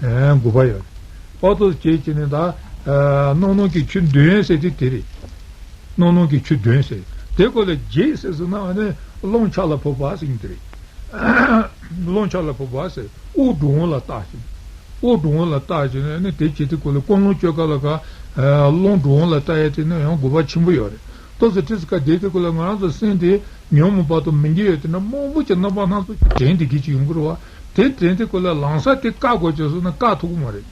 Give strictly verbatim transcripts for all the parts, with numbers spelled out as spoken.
དགུ་པ་ཡོད་རེད། ཨོ་ཏོ་བྱས་བྱས་ནས་ད་སྣང་སྣང་གི་ཆོས་བདུན་ཟེར་དེ་དེ་རེད། སྣང་སྣང་གི་ཆོས་བདུན་ཟེར། དེ་སྐོར་ལ་རྒྱས་ཟེར་ཟེར་ན་ཨ་ནི་རླུང་ཆ་ལ་ཕོག་པ་ཟེར་གྱི་དེ་རེད། རླུང་ཆ་ལ་ཕོག་པ་ཟེར་དབུགས་འགྲོ་འོང་ལ་བརྟག་ཅིང་། དབུགས་འགྲོ་འོང་ལ་བརྟག་ཅིང་ཨ་ནི་དེ་བྱས་དེ་སྐོར་ལ་ཀུན་སློང་བཅོས་སྐབས་ལ་ག་རླུང་འགྲོ་འོང་ལ་བརྟག་ཡས་དེ་ནི་ཡང་དགོས་པ་ཆེན་པོ་ཡོད་རེད། ཏོག་ཙམ་ཁྲིད་ཀ་བསྡད་དེ་སྐོར་ལ་ང་རང་ཚོ་སེམས་དེ་ཉོན་མོངས་པ་དང་མི་འགལ་ཡོད་དེ་འདྲ་མང་པོ་ཅིག་རྣམ་པ་སྣ་ཚོགས་ཀྱི་དྲན་དེ་གི་ཅིག་ཡོང་གི་རེད་བ། དེ་དྲན་དེ་སྐོར་ལ་ལམ་སང་དེ་བཀག་དགོས་བྱས་སོང་ན་བཀག་ཐུབ་ཀྱི་མ་རེད།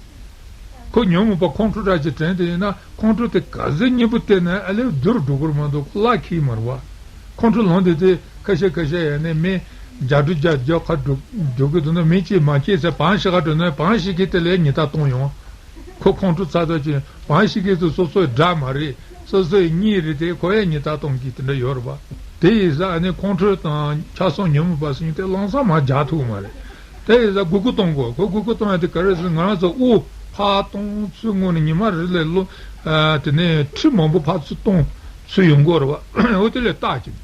ཁོ་ཉོན་མོངས་པ་ཁོང་ཁྲོ་འདྲ་ཅིག་དྲན་དེ་ཡིན་ན་ཁོང་ཁྲོ་དེ་ག་ཚོད་མཉེས་པོ་བལྟས་ན་ཨ་ལས་བསྡུར་འགྲོ་གི་རེད་མ་གཏོགས་བརླག་གི་མ་རེད་བ། ཁོང་ཁྲོ་ལངས་དེ་དེ་ཁ་ཤས་ཁ་ཤས་ཡང་ནས་མི་རྒྱ་འགྲོ་རྒྱ་རྒྱ་ཁ་འགྲོ་འགྲོ་གི་འདུག་ན་མི་གཅིག་མ་སྐྱེས་ཚེ་བང་ཞིག་ག་འགྲོ་ན་བང་ཞིག་གིས་དེ་ལས་ཉི་ལྟ་གཏོང་ཡོང་། ཁོ་ཁོང་ཁྲོ་ཚ་ཚ་ཅིག་བང་ཞིག་གིས་དེ་སོ་སོའི་དགྲ་མ་རེད། སོ་སོའི་གཉེན་རེད་དེ་ཁོ་ཡང་ཉི་ལྟ་གཏོང་གི་དེ་འདྲ་ཡོད་རེད་བ། དེ་ཡིན་ཙང་ཨ་ནི་ཁོང་ཁྲོ་དང་ཆགས་སོགས་ཉོན་མོངས་པ་ཟེར་མཁན་དེ་ལམ་སང་མར་རྒྱག་ཐུབ་ཀྱི་མ་རེད། དེ་ཡིན་ཙང་སྒུག་སྒུག་གཏོང་དགོས། ཁོ་སྒུག་སྒུག་གཏོང་ཡ་དེ་ག་རེ་ཟེར་ང་རང་ཚོ་དབུགས་ཕར་གཏོང་ཚུར་འོང་ནས་ཉི་མ་རེ་ལ་ལོ་ཨ་དེ་ནས་ཁྲི་མང་པོ་ཕར་ཚུར་གཏོང་ཚུར་ཡོང་གི་ཡོད་རེད་བ། འོ་དེ་ལ་བརྟག་ཅིང་།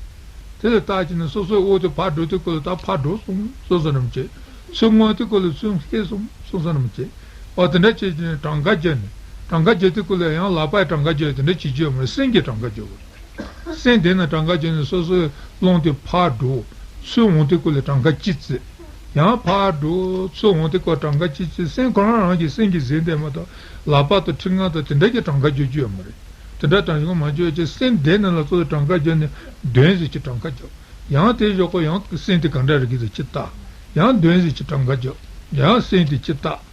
དེ་ལ་བརྟག་ཅིང་ནི་སོ་སོའི་དབུགས་དེ་ཕར་འགྲོ་དུས་སྐབས་ལ་ད་ཕར་འགྲོ་སོང་སོ་སོ་རམ་བྱེད། ཚུར་འོང་དུས་སྐབས་ལ་ཚུར་སྐྱེལ་སོང་སོ་སོ་རམ་བྱེད། འོ་དེ་འདྲ་བྱས་ཀྱིན་གྲངས་ཀ་བརྒྱབ་ནས་གྲངས་ཀ་བརྒྱབ་དུས་སྐབས་ལ་ཡང་ལག་པའི་གྲངས་ཀ་བརྒྱབ་དེ་འདྲ་བྱེད་རྒྱུ་ཡོད་མ་རེད། སེམས་ཀྱི་གྲངས་ཀ་བརྒྱབ་དགོས། སེམས་དེ་ནི་གྲངས་ཀ་བརྒྱབ་ནས་སོ་སོའི་རླུང་དེ་ཕར་འགྲོ། ཚུར་འོང་དུས་སྐབས་ལ་གྲངས་ཀ་གཅིག་བརྩི། ཡང་ཕར་འགྲོ་ཚུར་འོང་དུས་སྐབས་གྲངས་ཀ་གཅིག་བརྩི། སེམས་ཁོ་རང་རང་གི་སེམས་ཀྱི་ཟིན་དེ་མ་གཏོགས་ལག་པ་དང་ཁྲི་རྔ་དང་དེ་འདྲ་གི་གྲངས་ཀ་བརྒྱབ་རྒྱུ་ཡོད་མ་རེད། དེ་འདྲ་གྲངས་ཀ་མ་བརྒྱབ་ཀྱི་སེམས་དེ་ནི་ལ་སོ་སོའི་གྲངས་ཀ་བརྒྱབ་ནས་བདུན་ཟེར་གྱི་གྲངས་ཀ་བརྒྱབ། ཡང་དེ་ཞོག་གོ་ཡང་སེམས་དེ་ག་འདྲ་རེད་གི་ཟེར་གྱི་བརྟག། ཡང་བདུན་ཟེར་གྱི་གྲངས་ཀ་བརྒྱབ། ཡང་སེམས་དེ་གཅིག་བརྟག།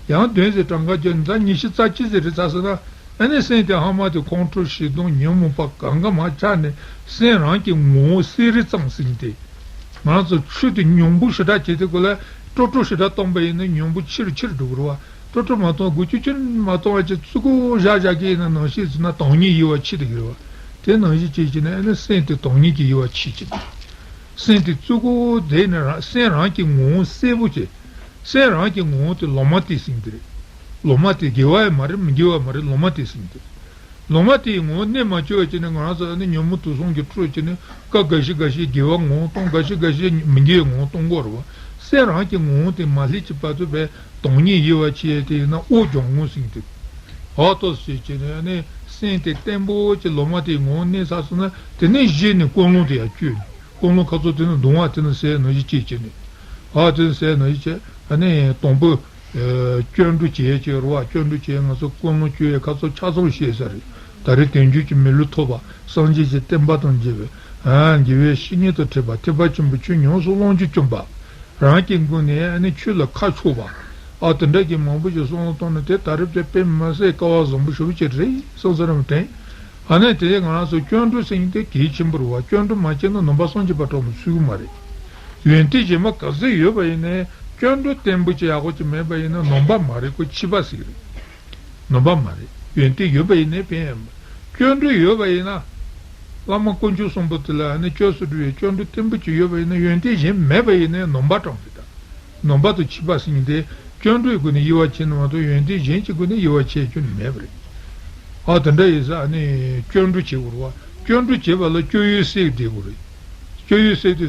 ཡང་བདུན་ཟེར་གྲངས་ཀ་བརྒྱབ་ནས་ད་ཉི་ཤུ་རྩ་གཅིག་ཟེར་རེད་ཚར་སོང་ན། ཨ་ནི་སེམས་དེ་ཧ་མ་དེ་ཁོང་ཁྲོ་ཞེ་སྡང་ཉོན་མོངས་པ་གང་ག་མར་ཆག་ནས་སེམས་རང་གི་ངོ་བོ་གསལ་རི་གཙང་ཟིན་ཏེ། ང་ཚོ་ཆུ་དེ་ཉུང་པོ་ཞེ་དྲག་བྱས་ཏེ་ཁོ་ལ་ཀྲོ་ཀྲོ་ཞེ་དྲག་བཏང་པ་ཡིན་ན་ཉུང་པོ་ཆེ་རུ་ཆེ་རུ་འགྲོ་གི་རེད་བ། ཀྲོ་ཀྲོ་མ་བཏང་དགུ་ཆུ་ཆུ་མ་བཏང་བ་ཅིག་ཙུ་གུ་བཞག་བཞག་གི་ཡིན་ན་ནང་བཞིན་ཟིན་ན་དྭངས་སྙིགས་ཡོད་པ་ཆེ་དེ་གི་རེད་བ། དེ་ནང་བཞིན་བྱས་ཀྱི་ན་ཨ་ནི་སེམས་དེ་དྭངས་སྙིགས་ཀྱི་ཡོད་པ་ཆེ་ཀྱི་འདུག་སེམས་དེ་ཙུ་གུ་དེ་ནི་རང་སེམས་རང་གི་ངོ་བོ་གསལ་པོ་བྱས། སེམས་རང་གི་ངོ་བོ་དེ་ལོ་མ་དེ་ཟིན་དེ་རེད། ལོ་མ་དེ་དགེ་བ་ཡང་མ་རེད་མི་དགེ་བ་མ་རེད་ལོ་མ་དེ་ཟིན་དེ་རེད། ལོ་མ་དེའི་ངོ་བོ་གནས་མ་བཅུག་པ་བྱས་ནས་ང་རང་ཚོ་ནི་ཉོན་མོངས་དུག་གསུམ་གྱི་ཁྲོད་བྱས་ནས་སྐབས་འགའ་ཞིག་འགའ་ཞིག་དགེ་བ་ངོ་བོ་གཏོང་འགའ་ཞིག་འགའ་ཞིག་མི་དགེ་བའི་ངོ་བོ་གཏོང་གི་ཡོད་རེད་བ། སེམས་རང་གི་ངོ་བོ་དེ་མ་སླེབས་ཀྱི་བར་དུ་བས་དྭངས་སྙིགས་ཡོད་པ་བྱས་དེ་ཡིན་ན་དབུགས་གྱོང་ངོ་ཟིན་དེ། འོ་ཏོ་ཟེར་བྱས་ནས་ནི་སེམས་དེ་བརྟན་པོ་ཅིག་ལོ་མ་དེའི་ངོ་བོ་གནས་ཚར་སོང་ན་དེ་ནས་གཞི་ནས་ཀུན་སློང་དེ་ཡང་བཅོས་ནས། ཀུན་སློང་ཁ་ཚོ་དེ་ནི་གདུང་བ་དེ་ནི་ཟས་ནང་བཞིན་བྱེད་བྱེད་ནི། ཨ་དེ་ནི་ཟས་ནང་བཞིན་བྱེད་ཨ་ནི་དང་པོ། སྐྱོན་འགྲོ་བྱེད་ཀྱི་རུ་བ་སྐྱོན་འགྲོ་བྱེད་ང་ཚོ་ཀུན་སློང་བཅོས་ཡས་ཁ་ཚོ་ཆ་ཚང་ཤེས་ས་རེད། ད་རེས་དལ་འབྱོར་གྱི་མི་ལུས་ཐོབ་པ་སངས་རྒྱས་ཀྱི་བསྟན་པ་དང་མཇལ་བའི་ཨ་དགེ་བའི་བཤེས་གཉེན་དང་འཕྲད་པ་ཐེག་པ་ཆེན་པོའི་ཆོས་ཉམས་སུ་བླང་བྱར་བཅོམ་པ། རང་གི་མགོ་ནས་ཨ་ནི་ཆོས་ལ་ཁ་ཕྱོགས་པ། ཨ་དེ་འདྲ་གི་མང་པོ་ཞིག་བསམ་བློ་བཏང་ནས་དེ་ད་རེས་དེ་དཔེ་མི་སྲིད་སྐལ་བ་བཟང་པོ་ཞེ་པོ་ཅིག་རེད་བསམ་ས་རེད་དྲན། ཨ་ནི་དེ་ང་རང་ཚོ་སྐྱོན་འགྲོ་ཟེར་མཁན་དེ་གལ་ཆེན་པོ་རེད་བ། སྐྱོན་འགྲོ་མ་བྱས་ན་ནང་པ་སངས་རྒྱས་པ་གྲོགས་མི་ཚུད་ཀྱི་མ་རེད། ཡོན་ཏན་གཞན་པ་ག་ཚོད་ཡོད་པ་ཡིན་ནའི་སྐྱོན་འགྲོ་བརྟན་པོ་ཅིག་ཡག་པོ་ཅིག་མེད་པ་ཡིན་ན་ནང་པ་མ་རེད། ཁོ་ཕྱི་པ་ཟིག་རེད། ནང་པ་མ་རེད། ཡོན་ཏན་ཡོད་པ་ཡིན་ནའི་ཕན་ཡོད་མ་རེད། སྐྱོན་འགྲོ་ཡོད་པ་ཡིན་ན། བླ་མ་དཀོན་མཆོག་གསུམ་པོ་དེ་ལ་ནི་བཅོས་སུ་འགྲོ་བའི་སྐྱོན་འགྲོ་བརྟན་པོ་ཅིག་ཡོད་པ་ཡིན་ན་ཡོན་ཏན་གཞན་མེད་པ་ཡིན་ནའི་ནང་པ་གྲངས་རེད་ད། ནང་པ་དང་ཕྱི་པ་ཟེར་མཁན་དེ་སྐྱོན་འགྲོའི་སྒོ་ནས་དབྱེ་བ་ཕྱེ་ན་མ་གཏོགས་ཡོན་ཏན་གཞན་གྱི་སྒོ་ནས་དབྱེ་བ་ཕྱེ་རྒྱུ་ནི་མེད་པ་རེད། ཨ་དེ་འདྲ་ཡིན་ཙང་ནི་སྐྱོན་འགྲོ་བྱེད་དགོས་རེད་བ། སྐྱོན་འགྲོ་བྱེད་པ་ལ་སྐྱོན་ཡོན་སེལ་བསྡད་དགོས་རེད། སྐྱོན་ཡོན་སེལ་དེ་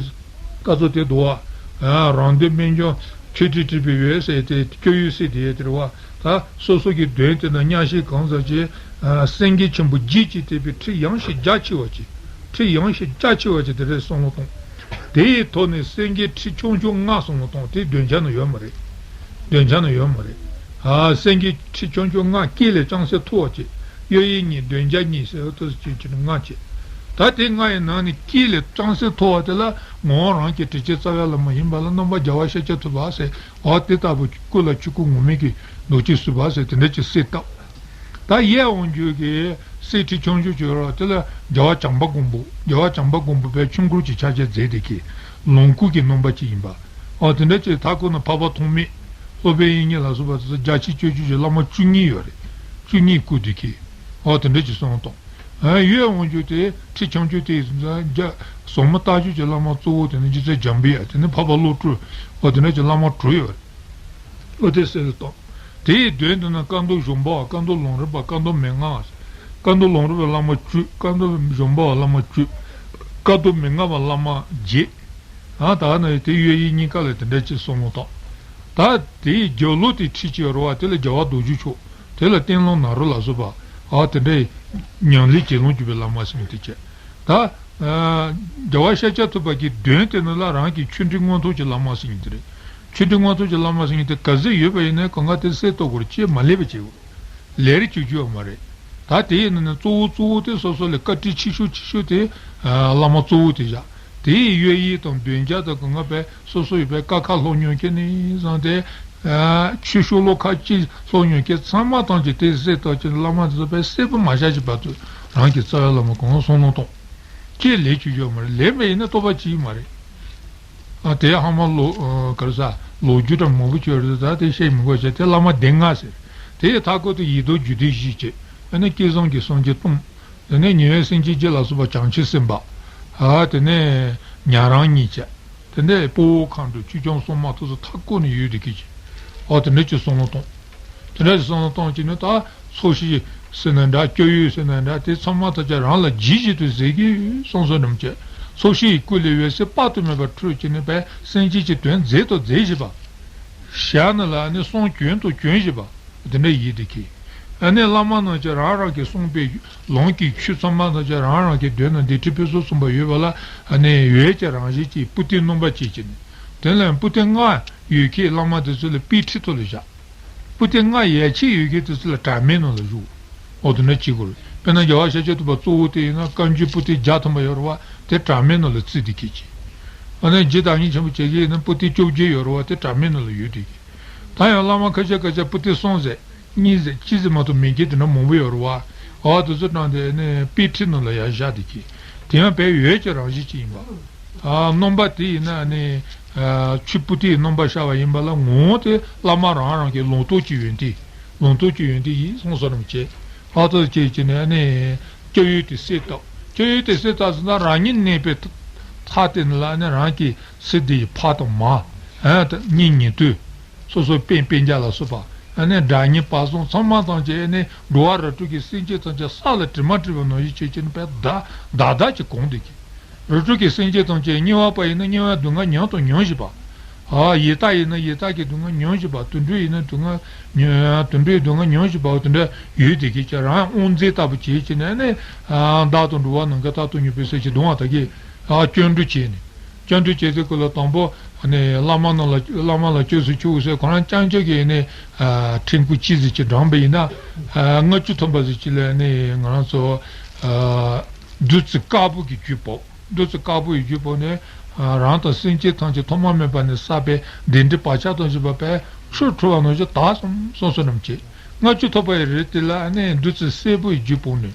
ཀ་ཚོ་དེ་འདུག་བ། རང་དོན་དམན་འབྱུང་ཆོས་ཁྲིད་ཁྲིད་པའི་ཡོན་ཟེར་དེ་སྐྱོན་ཡོན་སེལ་དེ་ཡོད་དེ་རེད་བ། ད་སོ་སོ་གི་དོན་དེ་ན་མཉམ་བཞག་གང་ཟག་ཅིག་སེང་གེ་ཆེན་པོ་བརྒྱད་ཀྱིས་བཏེགས་པའི་ཁྲི་ཡངས་ཤིང་རྒྱ་ཆེ་བ་ཅིག་ཁྲི་ཡངས་ཤིང་རྒྱ་ཆེ་བ་ཅིག་དེ་རེད་བསམ་བློ་གཏོང་། དེ་ཡི་ཐོག་ནས་སེང་གེའི་ཁྲི་ཆུང་ཆུང་ལྔ་བསམ་བློ་གཏོང་དེ་འདོད་ཆགས་ན་ཡོད་མ་རེད། འདོད་ཆགས་ན་ཡོད་མ་རེད། ཨ་སེང་གེའི་ཁྲི་ཆུང་ཆུང་ལྔ་སྐེ་ལས་རྐྱང་སེ་མཐོ་བ་ཅིག་གཡས་གཡོན་གཉིས་འདོད་ཆགས་གཉིས་ཟེར་བ་ཐོག་སུ་ཅིག་ཅིག་ལྔ་བྱས། ད་དེ་ལྔ་ཡི་ནང་ནས་སྐེ་ལས་རྐྱང་སེ་མཐོ་བ་དེ་ལ་ངོ་བོ་རང་གི་དྲི་ཆབ་རྩ་བའི་ལ་མ་ཡིན་པ་ལ་རྣམ་པར་རྒྱལ་བ་ཤཱཀྱ་ཐུབ་པ་ཟེར། འོ་དེ་ལྟ་བུ་སྐུ་ལ་ཆོས་སྐུ་ངུར་སྨྲིག་གི་རྡོ་རྗེ་བསུ་བ་ཟེར་དེ་འདྲ་ཅིག་གསེར་བཏབ། ད་གཡས་དབང་ཕྱུག་གི་གསེར་ཁྲི་ཆུང་ཆུང་ཅིག་ཡོད་རེད་བ། དེ་ལ་རྒྱལ་བ་བྱམས་པ་མགོན་པོ་རྒྱལ་བ་བྱམས་པ་མགོན་པོ་དཔལ་ཆོས་འཁོར་གྱི་ཕྱག་རྒྱ་མཛད་དེ་གི་ལོངས་སྐུ་གི་རྣམ་པ་ཅིག་ཡིན་པ། འོ་དེ་འདྲ་ཅིག་མཐའ་སྐོར་ན་འཕགས་པ་ཐོགས་མེད་སློབ་དཔོན་དབྱིག་གཉེན་ལ་སོགས་པ་དེ་ཚོ་བརྒྱ་ཆ་བཅུ་གཅིག་གི་བླ་མ་བཅུ་གཉིས་ཡོད་རེད། བཅུ་གཉིས་སྐུ་དེ་གི་འོ་དེ་འདྲ་ཅིག་གསུངས་དང་། གཡོན་དབང་ཕྱུག་དེ་ཁྲི་ཆུང་ཆུང་དེ་ཟུར་མོ་ལྟ་ཞོར་གྱི་བླ་མ་གཙོ་བོ་དེ་ནི་རྗེ་བཙུན་འཇམ་པའི་དབྱངས་དེ་ནི་འཕགས་པ་བློ་གྲོས་འོ་དེ་འདྲ་ཅིག་བླ་མ་དྲུག་ཡོད་རེད། ཨོ་དེ་གསལ་དུ་བཏང་། དེའི་མདུན་དུ་ན་བཀའ་མདོ་གཞུང་པ་བ་བཀའ་མདོ་ལུང་རིགས་པ་བཀའ་མདོ་མན་ངག་བ། བཀའ་མདོ་ལུང་རིགས་པ་བླ་མ་བཅུ། བཀའ་མདོ་གཞུང་པ་བ་བླ་མ་བཅུ། བཀའ་མདོ་མན་ངག་པ་བླ་མ་བརྒྱད། ཨ་ད་ནི་དེ་གཡས་གཡོན་གཉིས་ཀ་ལ་དེ་འདྲ་ཅིག་གསུངས་ལོ་དང་། ད་དེའི་རྒྱབ་ལོགས་དེ་ཁྲིད་ཀྱི་ཡོད་རེད་བ། དེ་ལ་རྒྱལ་བ་རྡོ་རྗེ་འཆང་། དེ་ལ་སྟེང་ལུང་ནཱ་རོ་ལ་སོགས་པ། ཨ་དེ་འདྲའི་ཉམས་ལེན་གྱི་ལུང་བརྒྱུད་པའི་བླ་མ་ཟེར་མཁན་དེ་བྱས། ད་རྒྱལ་བ་ཤཱཀྱ་ཐུབ་པ་གི་མདུན་དེ་ནི་ལ་རང་གི་ཆོས་འབྲེལ་མངོན་རྟོགས་ཀྱི་བླ་མ་ཟེར་མཁན་དེ་རེད། ཆོས་འབྲེལ་མངོན་རྟོགས་ཀྱི་བླ་མ་ཟེར་མཁན་དེ་ག་ཚོད་ཡོད་པ་ཡིན་ནའི་གང་ག་དེ་གསལ་རྟོགས་དགོས་རེད། ཅེས་མ་ལས་པ་བྱེད་དགོས། ལས་རེ་བྱེད་རྒྱུ་ཡོད་མ་རེད། ད་དེ་ཡིན་ན་ནི་གཙོ་བོ་གཙོ་བོ་དེ་སོ་སོ་ལ་བཀའ་དྲིན་ཆེ་ཤོས་ཆེ་ཤོས་དེ་བླ་མ་གཙོ་བོ་དེ་བཞག་དེའི་གཡོ་ཡིག་དང་འདོན་རྒྱག་དང་གང་ག་བས་སོ་སོ་ཡོད་པའི་ཀ་ཁ་སློབ་མྱོང་མཁན་ནས་བཟུང་སྟེ། ཆོས་ཕྱོགས་ལོ་ཁ་ཅིག་སློབ་མྱོང་མཁན་ཚང་མ་ཐམས་ཅད་དེ་གསལ་བཏབ་ཀྱི་བླ་མ་དེ་ཚོ་བས་གསལ་པོ་མ་བཞག་ཅིག་བར་དུ་རང་གི་རྩ་བའི་བླ་མ་གང་བསམ་བློ་གཏོང་། ཅེས་ལས་བྱེད་ཡོད་མ་རེད། ལས་མེད་ཡིན་ན་རྟོགས་པ་ཅི་ཡིན་མ་རེད། ཨ་དེ་ཧ་མ་ལོ་ག་རེ་ཟ་ལོ་རྒྱུས་འདྲ་མང་པོ་བྱོས་རེད། ད་དེ་བཤད་མི་དགོས་བྱས། དེ་བླ་མ་སྡེ་ལྔ་ཟེར། དེ་ཡི་མཐའ་སྐོར་དུ་ཡི་དམ་རྒྱུད་སྡེ་བཞི་བྱས། ཨ་ནི་སྐལ་བཟང་གི་སངས་རྒྱས་སྟོང་། དེ་ནས་ཉེ་བའི་སེམས་ཅན་བརྒྱད་ལ་སོགས་པ་བྱང་ཆུབ་སེམས་དཔའ། ཨ་དེ་ནས་ཉན་རང་གཉིས་བྱས། དེ་ནས་དཔའ་བོ་མཁའ་འགྲོ་ཆོས་སྐྱོང་སྲུང་མ་དེ་ཚོ་མཐའ་སྐོར་ནས་ཡོད་དེ་སྐད་ཅིག་ཨོ་དེ་འདྲ་ཅིག་བསམ་བློ་གཏོང་། དེ་འདྲ་ཅིག་བསམ་བློ་གཏོང་བྱས་ནས་ད་ཚོགས་ཞིང་ཟེར་ན་འདྲ། སྐྱབས་ཡུལ་ཟེར་ན་འདྲ། དེ་ཚང་མ་ཐམས་ཅད་རང་ལ་ཇི་བཞིན་དུ་ཟེར་གྱི་ཡོད་བསམ་བསམ་རྣམས་བྱས། ཚོགས་ཞིང་སྐུ་ལས་འོད་ཟེར་དཔག་ཏུ་མེད་པ་འཕྲོས་བྱས་ནས་བས་སེམས་ཅན་གྱི་དོན་མཛད་དང་མཛད་བཞིན་པ། ཞལ་ནས་ལ་ནི་གསུང་བྱོན་དང་བྱོན་བཞིན་པ། དེ་འདྲ་ཡིན་དེ་ཁེ། ཨ་ནི་བླ་མ་རྣམས་ཀྱིས་རང་རང་གི་གསུངས་པའི་ལུང་གི་ཆོས་ཚང་མ་ཐམས་ཅད་རང་རང་གི་མདུན་ན་འདི་ཁྲིད་ཕུན་སུམ་ཚོགས་པ་ཡོད་པ་ལ། ཨ་ནི་འོད་ཀྱི་རང་བཞིན་གྱིས་པུ་ཏི་སྣོམ་པ་བྱེད་ཀྱི་ནི། དེ་ལ་པུ་ཏི་ལྔ་ཡོད་ཁེ། བླ་མ་དེ་ཚོ་ལ་དཔེ་ཁྲིད་ཐོག་ལ་བཞག་པུ་ཏི་ལྔ་ཡ་ཆེ་ཡོད་ཁེ་དེ་ཚོ་ལ་དྲ་མའི་ནང་ལ་བཞུགས། འོ་དེ་འདྲ་བྱེད་དགོས་རེད། དཔེར་ན་རྒྱལ་བ་ཤཱཀྱ་ཐུབ་པ་གཙོ་བོ་དེ་ཡིན་ན་བཀའ་འགྱུར་པུ་ཏི་བརྒྱ་ཐམ་པ་ཡོད་རེད་བ། དེ་དྲ་མའི་ནང་ལ་བརྩིས་ཏེ་ཁེ་ཅིག་ཨ་ནི་རྗེ་བདག་ཉིད་ཆེན་པོ་བྱེད་ཀྱི་ཡིན་ན་པུ་ཏི་བཅོ་བརྒྱད་ཡོད་རེད་བ། དེ་དྲ་མའི་ནང་ལ་ཡོད་དེ་ཁེ། ད་ཡང་བླ་མ་ཁ་ཤས་ཁ་ཤས་པུ་ཏི་གསུམ་ཟེར། གཉིས་ཟེར་གཅིག་ཟེར་མ་གཏོགས་མེད་མཁན་དེ་འདྲ་མང་པོ་ཡོད་རེད་བ། འོ་དེ་ཚོ་དྲངས་ཏེ་ནི་དཔེ་ཁྲིད་ནང་ལ་ཡར་བཞག་བསྡད་ཀྱི། དེ་ཡང་བལ་ཡུལ་གྱི་རང་བཞིན་ཅིག་ཡིན་པ། ཨ་སྣོམ་པ་དེ་ཡིན་ན་ནི་ཨ་ཆུ་པུ་ཏིའི་སྣོམ་པ་ཤར་བ་ཡིན་པ་ལ་ངོ་བོ་དེ་བླ་མ་རང་རང་གི་ལུང་རྟོགས་ཀྱི་ཡོན་ཏན། ལུང་རྟོགས་ཀྱི་ཡོན་ཏན་ཡིན་གསུངས་སོ་རམ་བྱས། ཨ་ཏོ་བྱས་ཀྱི་ནི་ནི་སྐྱབས་ཡུལ་དེ་གསལ་བཏབ། སྐྱབས་ཡུལ་དེ་གསལ་བཏབ་ཟེར་ན་རང་ཉིད་གནས་པའི་མཐའ་དེ་ནི་ལ་ནི་རང་གི་སྲིད་དེ་ཡི་ཕ་དང་མ། ཨ་ད་གཉེན་ཉེ་དུ། སོ་སོའི་སྤུན་སྤུན་ཀྱག་ལ་སོགས་པ། ཨ་ནི་དགྲ་གཉེན་བར་གསུམ་ཚང་མ་ཐམས་ཅད་ཨ་ནི་འགྲོ་བ་རིགས་དྲུག་གི་སེམས་ཅན་ཐམས་ཅད་ས་ལ་དྲི་མ་བྲིས་པ་ནང་བཞིན་བྱས་ཀྱི་ནི་བར་བདའ་བདའ་བདའ་ཅིག་གོང་དུ་གྱིས། རིགས་དྲུག་གི་སེམས་ཅན་ཐམས་ཅད་དམྱལ་བ་པ་ཡིན་ན་དམྱལ་བའི་སྡུག་བསྔལ་མྱོང་དང་མྱོང་བཞིན་པ། ཨ་ཡི་དྭགས་ཡིན་ན་ཡི་དྭགས་ཀྱི་སྡུག་བསྔལ་མྱོང་བཞིན་པ། དུད་འགྲོ་ཡིན་ན་སྡུག་བསྔལ་མྱོང་དུད་འགྲོའི་སྡུག་བསྔལ་མྱོང་བཞིན་པ། འོ་དེ་འདྲ་ཡོད་དེ་གྱིས་ཀྱང་རང་དབང་མཛད་ལྟ་བུ་བྱས་ཀྱི་ནས་ནི། ཨ་བདག་དང་འགྲོ་བ་ནམ་མཁའི་མཐར་ཐུག་སྙིང་པོའི་གསེར་གྱི་གདུང་བ་དག་གིས། ཨ་སྐྱབས་འགྲོ་བྱས་ནས། སྐྱབས་འགྲོ་བྱེད་དུས་སྐབས་ལ་དང་པོ་ནི་བླ་མ་རྣམས་ལ་བླ་མ་ལ་སྐྱབས་སུ་མཆིའོ་ཟེར་ཁོ་རང་སྐྱབས་འཇུག་གི་ནི་ཨ་ཕྲེང་སྐུ་ཅི་ཟིག་ཅིག་བགྲངས་པ་ཡིན་ན། ཨ་ལྔ་བཅུ་ཐམ་པ་ཟིག་ཅིག་ལ་ནི་ང་རང་ཚོ་ཨ་བདུད་རྩི་དཀར་པོ་གི་རྒྱུད་པོ། བདུད་རྩི་དཀར་པོ་ཡི་རྒྱུད་པོ་ནི་ཨ་རང་དང་སེམས་ཅན་ཐམས་ཅད་ཐོག་མ་མེད་པ་ནས་བསགས་པའི་བདེན་འབྲེལ་བག་ཆགས་དང་བཅས་པ་བས་འཁྲུལ་འཁྲུལ་བ་ནང་བཞིན་དག་གསུམ་གསུངས་སོ་རྣམས་བྱས། ལྔ་བཅུ་ཐམ་པ་ཡི་རིགས་དེ་ལ་ནི་བདུད་རྩི་སེར་པོ་ཡི་རྒྱུད་པོ་ནི།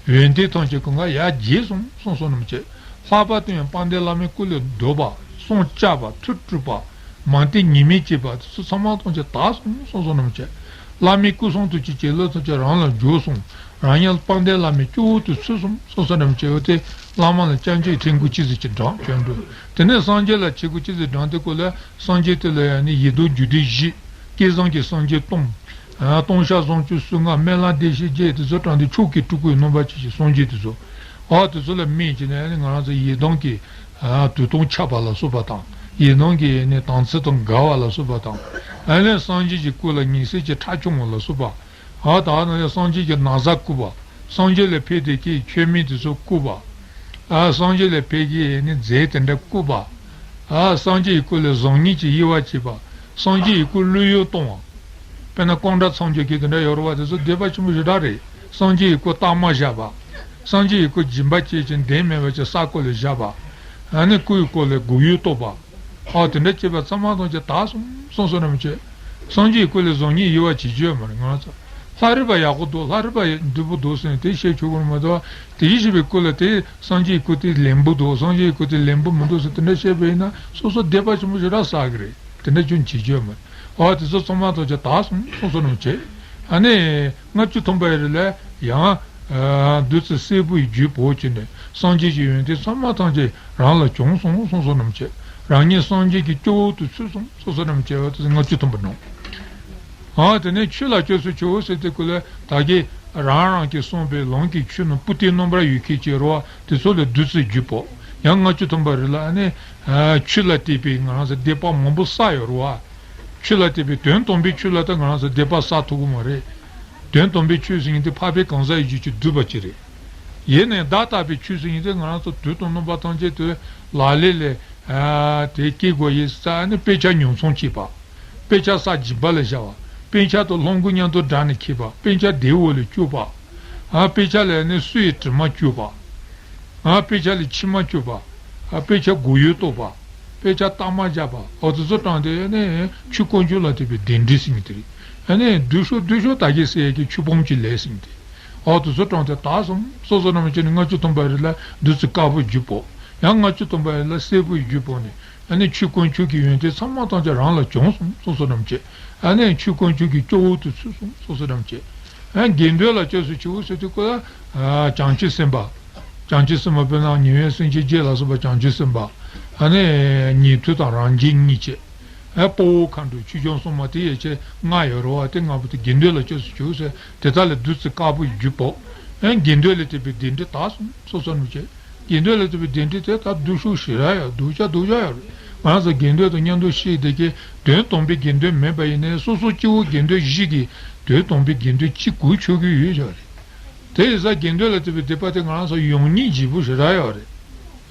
འོན་ཏེ་ཐམས་ཅད་ཀུན་དགའ་ཡར་རྒྱས་གསུམ་གསུངས་སོ་རྣམས་བྱས། ལྷག་པར་དུ་ཡང་དཔལ་ལྡན་བླ་མའི་སྐུ་ལས་བཟློག་པ། གསུང་བཅག་པ། ཐུགས་སྤྲུལ་པ། མ་བསྟན་ཉེས་དམིགས་བཅས་པ་དེ་ཚོ་ཚང་མ་ཐམས་ཅད་དག་གསུམ་གསུངས་སོ་རྣམས་བྱས། བླ་མའི་སྐུ་གསུང་ཐུགས་ཀྱི་བྱིན་རླབས་ཐམས་ཅད་རང་ལ་འཇུག་གསུམ། རང་ཉིད་དཔལ་ལྡན་བླ་མའི་སྐྱབས་འོག་ཏུ་ཚུད་གསུམ་གསུངས་སོ་རྣམས་བྱས། འོ་དེ་བླ་མ་ལ་སྐྱབས་འཇུག་ཕྲེང་སྐུ་ཅི་ཟིག་ཅིག་བགྲངས་སྐྱབས་འགྲོ། དེ་ནས་སངས་རྒྱས་ལ་ཕྲེང་སྐུ་ཅི་ཟིག་བགྲངས་དེ་སྐོར་ལ་སངས་རྒྱས་དེ་ལ་ཡང་ནི་ཡི་དམ་རྒྱུད་སྡེ་བཞི། བསྐལ་བཟང་གི་སངས་རྒྱས་སྟོང་། ཨ་སྟོང་གཞལ་བཟང་སྤྱོད་ཟུང་ལྔ། སྨན་བླ་བདེ་གཤེགས་བརྒྱད། དེ་ཚོ་དྲངས་ཏེ་མཆོག་གི་སྤྲུལ་སྐུའི་རྣམ་པ་ཅན་གྱི་སངས་རྒྱས་དེ་ཚོ། ཨ་དེ་ཚོ་ལ་སྨན་བྱས་ནས་ནི་ང་རང་ཚོ་ཡི་དམ་གྱི་ཨ་དུས་སྟོན་ཆགས་པ་ལ་སོགས་པ་དང་། ཡི་དམ་གྱི་ནི་དམ་ཚིག་དང་འགལ་བ་ལ་སོགས་པ་དང་། ཨ་ནི་སངས་རྒྱས་ཀྱི་སྐུ་ལ་ཉེས་སེལ་གྱི་ཁྲག་ཕྱུང་བ་ལ་སོགས་པ། ཨ་ད་ནི་སངས་རྒྱས་ཀྱི་ན་བཟའ་བཀུག་པ། སངས་རྒྱས་ལ་ཕེབས་ཏེ་ཀྱི་མཆོད་མེ་དེ་ཚོ་བཀུག་པ། ཨ་སངས་རྒྱས་ལ་ཕེབས་ཀྱི་ནི་རྫས་དེ་འདྲ་བཀུག་པ། ཨ་སངས་རྒྱས་ཀྱི་སྐུ་ལ་བཟང་ངན་གྱི་དབྱེ་བ་བྱེད་པ། སངས་རྒྱས་ཀྱི་སྐུ་བླུ་ཡུལ་གཏོང་བ། དཔེར་ན་ཀོང་བྲག་ཚང་རྒྱ་གི་དེ་འདྲ་ཡོད་རེད་བ། དེ་ཚོ་སྡིག་པ་ཆེན་པོ་ཞེ་དྲག་རེད། སངས་རྒྱས་ཀྱི་སྐུ་སྟག་མ་བཞག་པ། སངས་རྒྱས་ཀྱི་སྐུ་སྦྱིན་པ་བྱེད་ཅིང་ལྡན་མེད་པ་ཅིག་ས་སྐོར་ལ་བཞག་པ། ཨ་ནི་སྐུ་ཡི་སྐོར་ལ་སྒུག་ཡུལ་གཏོགས་པ། ཨ་དེ་འདྲ་བྱེད་པ་ཚང་མ་ཐམས་ཅད་དག་གསུམ་གསུངས་སོ་རྣམས་བྱས། སངས་རྒྱས་ཀྱི་སྐུ་ལས་བཟང་ངན་དབྱེ་བ་བྱེད་རྒྱུ་ཡོད་མ་རེད། ང་ཚོ་ལྷ་རིས་པ་ཡག་པོ་འདུག་ལྷ་རིས་པ་འདུག་པོ་འདུག་ཟེར་ནས་དེ་བཤད་ཆོག་གི་རེད་མ་གཏོགས། དེ་བཞིན་གཤེགས་པའི་སྐུ་ལ་དེ་སངས་རྒྱས་ཀྱི་སྐུ་དེ་ལེན་པོ་འདུག་སངས་རྒྱས་ཀྱི་སྐུ་དེ་ལེན་པོ་མི་འདུག་ཟེར་དེ་འདྲ་བཤད་པ་ཡིན་ན་སོ་སོ་སྡིག་པ་ཆེན་པོ་ཞེ་དྲག་བསགས་ཀྱི་རེད། དེ་འདྲ་ཅུང་བྱེད་རྒྱུ་ཡོད་མ་རེད། ཨ་དེ་ཚོ་ཚང་མ་ཐམས་ཅད་དག་གསུམ་གསུངས་སོ་རྣམས་བྱས། ཨ་ནི་ལྔ་བཅུ་ཐམ་པའི་རིགས་ལ་ཡང་ཨ་བདུད་རྩི་སེར་པོའི་རྒྱུད་པོ་བྱས་ནས་སངས་རྒྱས་ཀྱི་ཡོན་ཏན་ཚང་མ་ཐམས་ཅད་རང་ལ་བྱུང་སོང་གསུངས་སོ་རྣམས་བྱས། རང་ཉིད་སངས་རྒྱས་ཀྱི་སྐྱབས་འོག་ཏུ་ཚུད་སོང་གསུངས་སོ་རྣམས་བྱས། འོ་དེ་ལྔ་བཅུ་ཐམ་པ་ནང་། ཨ་དེ་ནས་ཆོས་ལ་སྐྱབས་སུ་མཆིའོ་ཟེར་དེ་སྐོར་ལ་ད་གིན་རང་རང་གིས་གསུངས་པའི་ལུང་གི་ཆོས་རྣམས་པུ་ཏི་རྣམ་པར་ཡོད་མཁན་གྱི་རེད་བ། དེ་ཚོ་ལ་བདུད་རྩིའི་རྒྱུད་པོ། ཡང་ལྔ་བཅུ་ཐམ་པ་རེ་ལ་ཨ་ནི་ཆོས་ལ་བརྟེན་པའི་ང་རང་ཚོ་སྡིག་པ་མང་པོ་བསགས་ཡོད་རེད་བ། ཆོས་ལ་དད་པའི་དོན་དམ་པའི་ཆོས་ལ་ད་ང་རང་ཚོ་དད་པ་བསགས་ཐུབ་ཀྱི་མ་རེད། དོན་དམ་པའི་ཆོས་ཟེར་མཁན་དེ་འཕགས་པའི་གང་ཟག་ཡིད་བྱེད་ཀྱི་སྡུད་པ་ཅིག་རེད། ཡིན་ནའི་བདག་ལྟ་བུའི་ཆོས་ཟེར་མཁན་དེ་ང་རང་ཚོ་དུས་དང་རྣམ་པ་ཐམས་ཅད་དུ་ལག་ལེན་ལ་དེ་སྐྱེ་དགོས་ཡིན་ཟེར་ནས་དཔེ་ཆ་ཉོ་ཚོང་བྱེད་པ། དཔེ་ཆ་ས་སྦྱིན་པ་ལ་བཞག་པ། དཔེ་ཆ་དང་ལྷུང་བཟེད་མཉམ་དུ་སྦྲགས་ནས་འཁྱེར་བ། དཔེ་ཆ་སྡེའི་འོག་ལ་བཅུག་པ། ཨ་དཔེ་ཆ་ལ་ནི་སོའི་དྲི་མ་བཅུག་པ། ཨ་དཔེ་ཆ་ལ་མཆིལ་མ་བཅུག་པ། ཨ་དཔེ་ཆ་སྒོར་ཡོལ་གཏོར་བ། དཔེ་ཆ་གཏའ་མ་བཞག་པ། འོ་དེ་ཚོ་དྲངས་ཏེ་ནི་ཆོས་དཀོན་མཆོག་ལ་དད་པའི་གདན་འདྲེན་ཟེར་མཁན་དེ་རེད། ཨ་ནི་བདུད་ཤོག་བདུད་ཤོག་དག་གེ་ཟེར་ཡས་ཀྱི་ཆོས་ཕམ་གྱི་ལས་ཟེར་མཁན་དེ། འོ་དེ་ཚོ་དྲངས་ཏེ་དག་སོང་། སོ་སོ་རྣམས་ཀྱིས་ནི་ལྔ་བཅུ་ཐམ་པ་རེ་ལ་བདུད་རྩི་དཀར་པོ་བརྒྱུད་པོ། ཡང་ལྔ་བཅུ་ཐམ་པ་རེ་ལ་སེར་པོ་བརྒྱུད་པོ་ནི། ཨ་ནི་ཆོས་དཀོན་མཆོག་གི་ཡོན་ཏན་ཚང་མ་ཐམས་ཅད་རང་ལ་བྱུང་སོང་། སོ་སོ་རྣམས་ཀྱིས། ཨ་ནི་ཆོས་དཀོན་མཆོག་གི་སྐྱོ་བོ་དུ་ཚུད་སོང་། སོ་སོ་རྣམས་ཀྱིས། ཨ་དགེ་འདུན་ལ་སྐྱབས་སུ་མཆིའོ་ཟེར་དུས་སྐབས་ལ། ཨ་བྱང་ཆུབ་སེམས་དཔའ། བྱང་ཆུབ་སེམས་དཔའ་དཔེར་ན་ཉེ་བའི་སེམས་ཅན་བརྒྱད་ལ་སོགས་པ་བྱང་ཆུབ་སེམས་དཔའ། ཨ་ནི་ཉན་ཐོས་དང་རང་རྒྱལ་གཉིས་བྱས། ཨ་དཔའ་བོ་མཁའ་འགྲོ་ཆོས་སྐྱོང་སྲུང་མ་དེ་ཡན་ཆད་ལྔ་ཡོད་རེད་བ། དེ་ལྔ་པོ་དེ་དགེ་འདུན་ལ་སྐྱབས་སུ་མཆིའོ་ཟེར་དེ་དག་ལ་བདུད་རྩི་དཀར་པོ་བརྒྱུད་པོ། ཨ་དགེ་འདུན་ལ་དད་པའི་གདན་འདྲེན་དག་སོང་། སོ་སོ་རྣམས་ཀྱིས། དགེ་འདུན་ལ་དད་པའི་གདན་འདྲེན་དེ་ད་སྡུག་ཤོས་ཞེ་དྲག་ཡོད། སྡུག་ཅག་སྡུག་ཅག་ཡོད་རེད། ང་རང་ཚོ་དགེ་འདུན་དང་མཉམ་དུ་བཤད་བསྡད་མཁན་དོན་དམ་པའི་དགེ་འདུན་མིན་པ་ཡིན་ནའི་སོ་སོ་སྐྱེ་བོ་དགེ་འདུན་བཞི་གིས་དོན་དམ་པའི་དགེ་འདུན་གཅིག་གོ་ཆོད་ཀྱི་ཡོད་ཆོག་རེད། དེ་ཡིན་ཙང་དགེ་འདུན་ལ་དད་པའི་དད་པ་དེ་ང་རང་ཚོ་ཡོང་སྙིང་རྗེ་པོ་ཞེ་དྲག་ཡོད་རེད།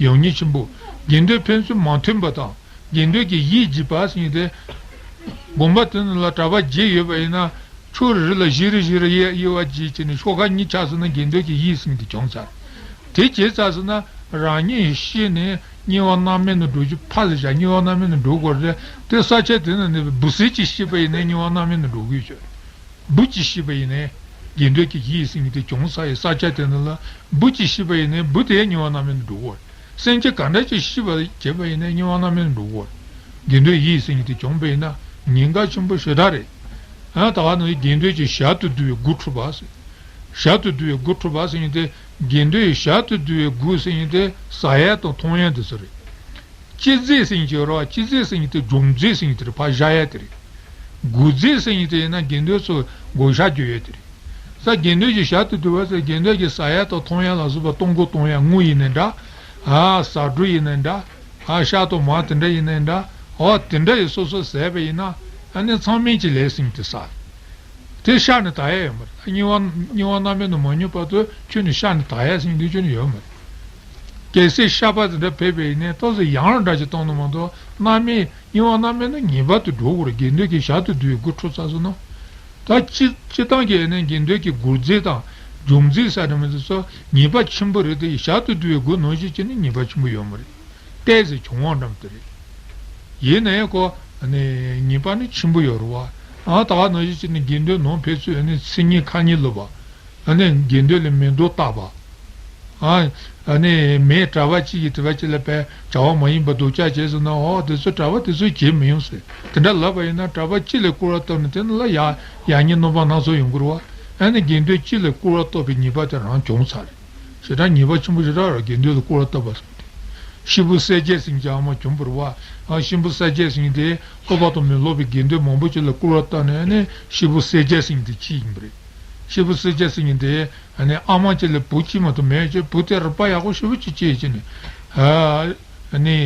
ཡོང་སྙིང་ཆེན་པོ། དགེ་འདུན་ཕན་ཚུན་མ་མཐུན་པ་དང་། དགེ་འདུན་གྱི་ཡིད་བྱེད་པ་ཟེར་མཁན་དེ། དགོན་པ་དེ་ནང་ལ་གྲྭ་པ་བརྒྱད་ཡོད་པ་ཡིན་ན། ཕྱོགས་རེ་རེ་ལ་བཞི་རེ་བཞི་རེ་དབྱེ་དབྱེ་བ་བྱས་བྱས་ནས་ཤོག་ཁག་གཉིས་ཆགས་སོང་ན་དགེ་འདུན་གྱི་ཡིད་ཟེར་མཁན་དེ་བྱུང་ཚར། དེ་བྱས་ཚར་སོང་ན་རང་ཉིད་ཤི་ནས་དམྱལ་བ་མནར་མེད་ནང་འགྲོ་རྒྱུ་ཕར་ལ་བཞག། དམྱལ་བ་མནར་མེད་ནང་འགྲོ་དགོས་རེད། དེ་ས་ཆ་དེ་ནང་ནས་འབུ་སྲིན་གཅིག་ཤི་བ་ཡིན་ནའི་དམྱལ་བ་མནར་མེད་ནང་འགྲོ་དགོས་ཆོག་འབུ་གཅིག་ཤི་བ་ཡིན་ནའི། དགེ་འདུན་གྱི་ཡིད་ཟེར་མཁན་དེ་བྱུང་ཚར་ཡི་ས་ཆ་དེ་ནང་ལ་འབུ་གཅིག་ཤི་བ་ཡིན་ནའི་འབུ་དེ་དམྱལ་བ་མནར་མེད་ནང་འགྲོ་དགོས་རེད། སེམས་ཅན་ག་འདྲ་ཅིག་ཤི་བ་བྱས་པ་ཡིན་ནའི་དམྱལ་བ་མནར་མེད་ནང་འགྲོ་དགོས་རེད། དགེ་འདུན་ཡིད་ཟེར་མཁན་དེ་བྱུང་བ་ཡིན་ན་ཉེན་ཁ་ཆེན་པོ་ཞེ་དྲག་རེད། ཨ་ད་ག་ནང་བཞིན་དགེ་འདུན་གྱི་ཞབས་ཏུ་བསྡུ་བའི་སྒོ་འཁྲུད་པ་ཟེར། ཞབས་ཏུ་བསྡུ་བའི་སྒོ་འཁྲུད་པ་ཟེར་མཁན་དེ། དགེ་འདུན་ཡི་ཞབས་ཏུ་བསྡུ་བའི་སྒོ་ཟེར་མཁན་དེ་ཟ་ཡ་དང་འཐུང་ཡ་དེ་ཚོ་རེད། སྤྱི་རྫས་ཟེར་མཁན་ཅིག་ཡོད་རེད་བ། སྤྱི་རྫས་ཟེར་མཁན་དེ་སྦྱོང་རྫས་ཟེར་མཁན་དེ་རེད། ཕར་བཞག་ཡ་དེ་རེད། དགོས་རྫས་ཟེར་མཁན་དེ་ཡིན་ན་དགེ་འདུན་ཚོ་བགོ་བཤའ་རྒྱག་ཡ་དེ་རེད། ས་དགེ་འདུན་གྱི་ཞབས་ཏུ་བསྡུ་བ་ཟེར་དགེ་འདུན་གྱི་ཟ་ཡ་དང་འཐུང་ཡ་ལ་སོགས་པ་གཏོང་གོ་གཏོང་ཡ་དངུལ་ཡིན་ནའི་འདྲ། ཨ་ཟ་འབྲུ་ཡིན་ནའི་འདྲ། ཨ་ཤ་དང་མར་དེ་འདྲ་ཡིན་ནའི་འདྲ། འོ་དེ་འདྲ་ཡི་སོ་སོ་ཟས་པ་ཡིན་ན་ཨ་ནི་མཚམས་མེད་ཀྱི་ལས་ཟེར་མཁན་དེ་ཟ། དེ་ཤ་ནས་དག་ཡ་ཡོད་མ་རེད། དམྱལ་བ་དམྱལ་བ་མནར་མེད་ནང་མ་ཉུལ་བར་དུ་ཁྱོན་ནས་ཤ་ནས་དག་ཡ་ཟེར་མཁན་དེ་ཁྱོན་ནས་ཡོད་མ་རེད། གལ་སྲིད་ཤ་པ་དེ་འདྲ་ཕེབས་པ་ཡིན་ནའི་ཏོག་ཙམ་ཡང་རང་འདྲ་ཞིག་གཏོང་ནི་མ་གཏོགས་མནར་མེད་དམྱལ་བ་མནར་མེད་ནང་ངེས་པར་དུ་འགྲོ་དགོས་རེད། དགེ་འདུན་གྱི་ཞབས་ཏུ་བསྡུ་བའི་སྒོ་འཁྲུད་ཚར་སོང་ན། ད་སྤྱི་སྤྱི་བཏང་གི་ཨ་ནི་དགེ་འདུན་གྱི་དགོས་རྫས་དང་སྦྱོང་རྫས་ཟེར་ཡ་དེ་ཚོ་ངེས་པ་ཆེན་པོ་རེད་དེ། ཞབས་ཏུ་བསྡུ་བའི་སྒོ་ནང་བཞིན་བྱས་ནས་ངེས་པ་ཆེན་པོ་ཡོད་མ་རེད། ཏོག་ཙམ་བྱུང་བ་འདྲ་མོ་དེ་རེད། ཡིན་ནའི་ཁོ་ཨ་ནི་ངེས་པ་ནི་ཆེན་པོ་ཡོད་རེད་བ། ཨ་ད་ག་ནང་བཞིན་བྱས་ནས་དགེ་འདུན་ནང་ཕེབས་ཚུལ་ཨ་ནི་མཚན་ཉིད་ཁ་ཉིན་ལོབས་པ། ཨ་ནི་དགེ་འདུན་ལ་མེ་ཏོག་བཏབ་པ། ཨ་ཨ་ནི་མི་གྲྭ་པ་གཅིག་གིས་དེ་བ་གཅིག་ལ་བྱ་བ་མ་ཡིན་པ་སྡུག་ཅག་བྱས་སོང་ན། འོ་དེ་ཚོ་གྲྭ་པ་དེ་ཚོས་བྱེད་མི་ཡོང་ཟེར། དེ་འདྲ་ལབ་པ་ཡིན་ན་གྲྭ་པ་གཅིག་ལ་སྐུར་བ་བཏབ་ནས་དེ་ནང་ལ་ཡ་ཡ་ཉེས་རྣམ་པ་སྣ་ཚོགས་ཡོང་གི་རེད་བ། ཨ་ནི་དགེ་འདུན་གཅིག་ལ་སྐུར་བ་བཏབ་པའི་ཉེས་པ་དེ་རང་བྱུང་ཚར་རེད། ཞེ་དྲག་ཉེས་པ་ཆེན་པོ་ཞེ་དྲག་རེད། དགེ་འདུན་ལ་སྐུར་བ་བཏབ་པ་ཟེར་དེ། ཤི་བོ་གསལ་རྒྱལ་ཟེར་མཁན་ཅིག་ཨ་མ་བྱུང་བ་རེད་བ། ཨ་ཤི་བོ་གསལ་རྒྱལ་ཟེར་མཁན་དེ་སློབ་པ་དང་མི་སློབ་པའི་དགེ་འདུན་མང་པོ་ཅིག་ལ་སྐུར་བ་བཏབ་ནས་ཨ་ནི་ཤི་བོ་གསལ་རྒྱལ་ཟེར་མཁན་དེ་གཅིག་ཡིན་པ་རེད། ཤི་བོ་གསལ་རྒྱལ་ཟེར་མཁན་དེ་ཨ་ནི་ཨ་མ་གཅིག་ལ་བུ་གཅིག་མ་གཏོགས་མེད་ཅེས། བུ་དེ་རིག་པ་ཡག་པོ་ཞེ་པོ་ཅིག་སྐྱེས་བྱས་ནས། ཨ་ནི་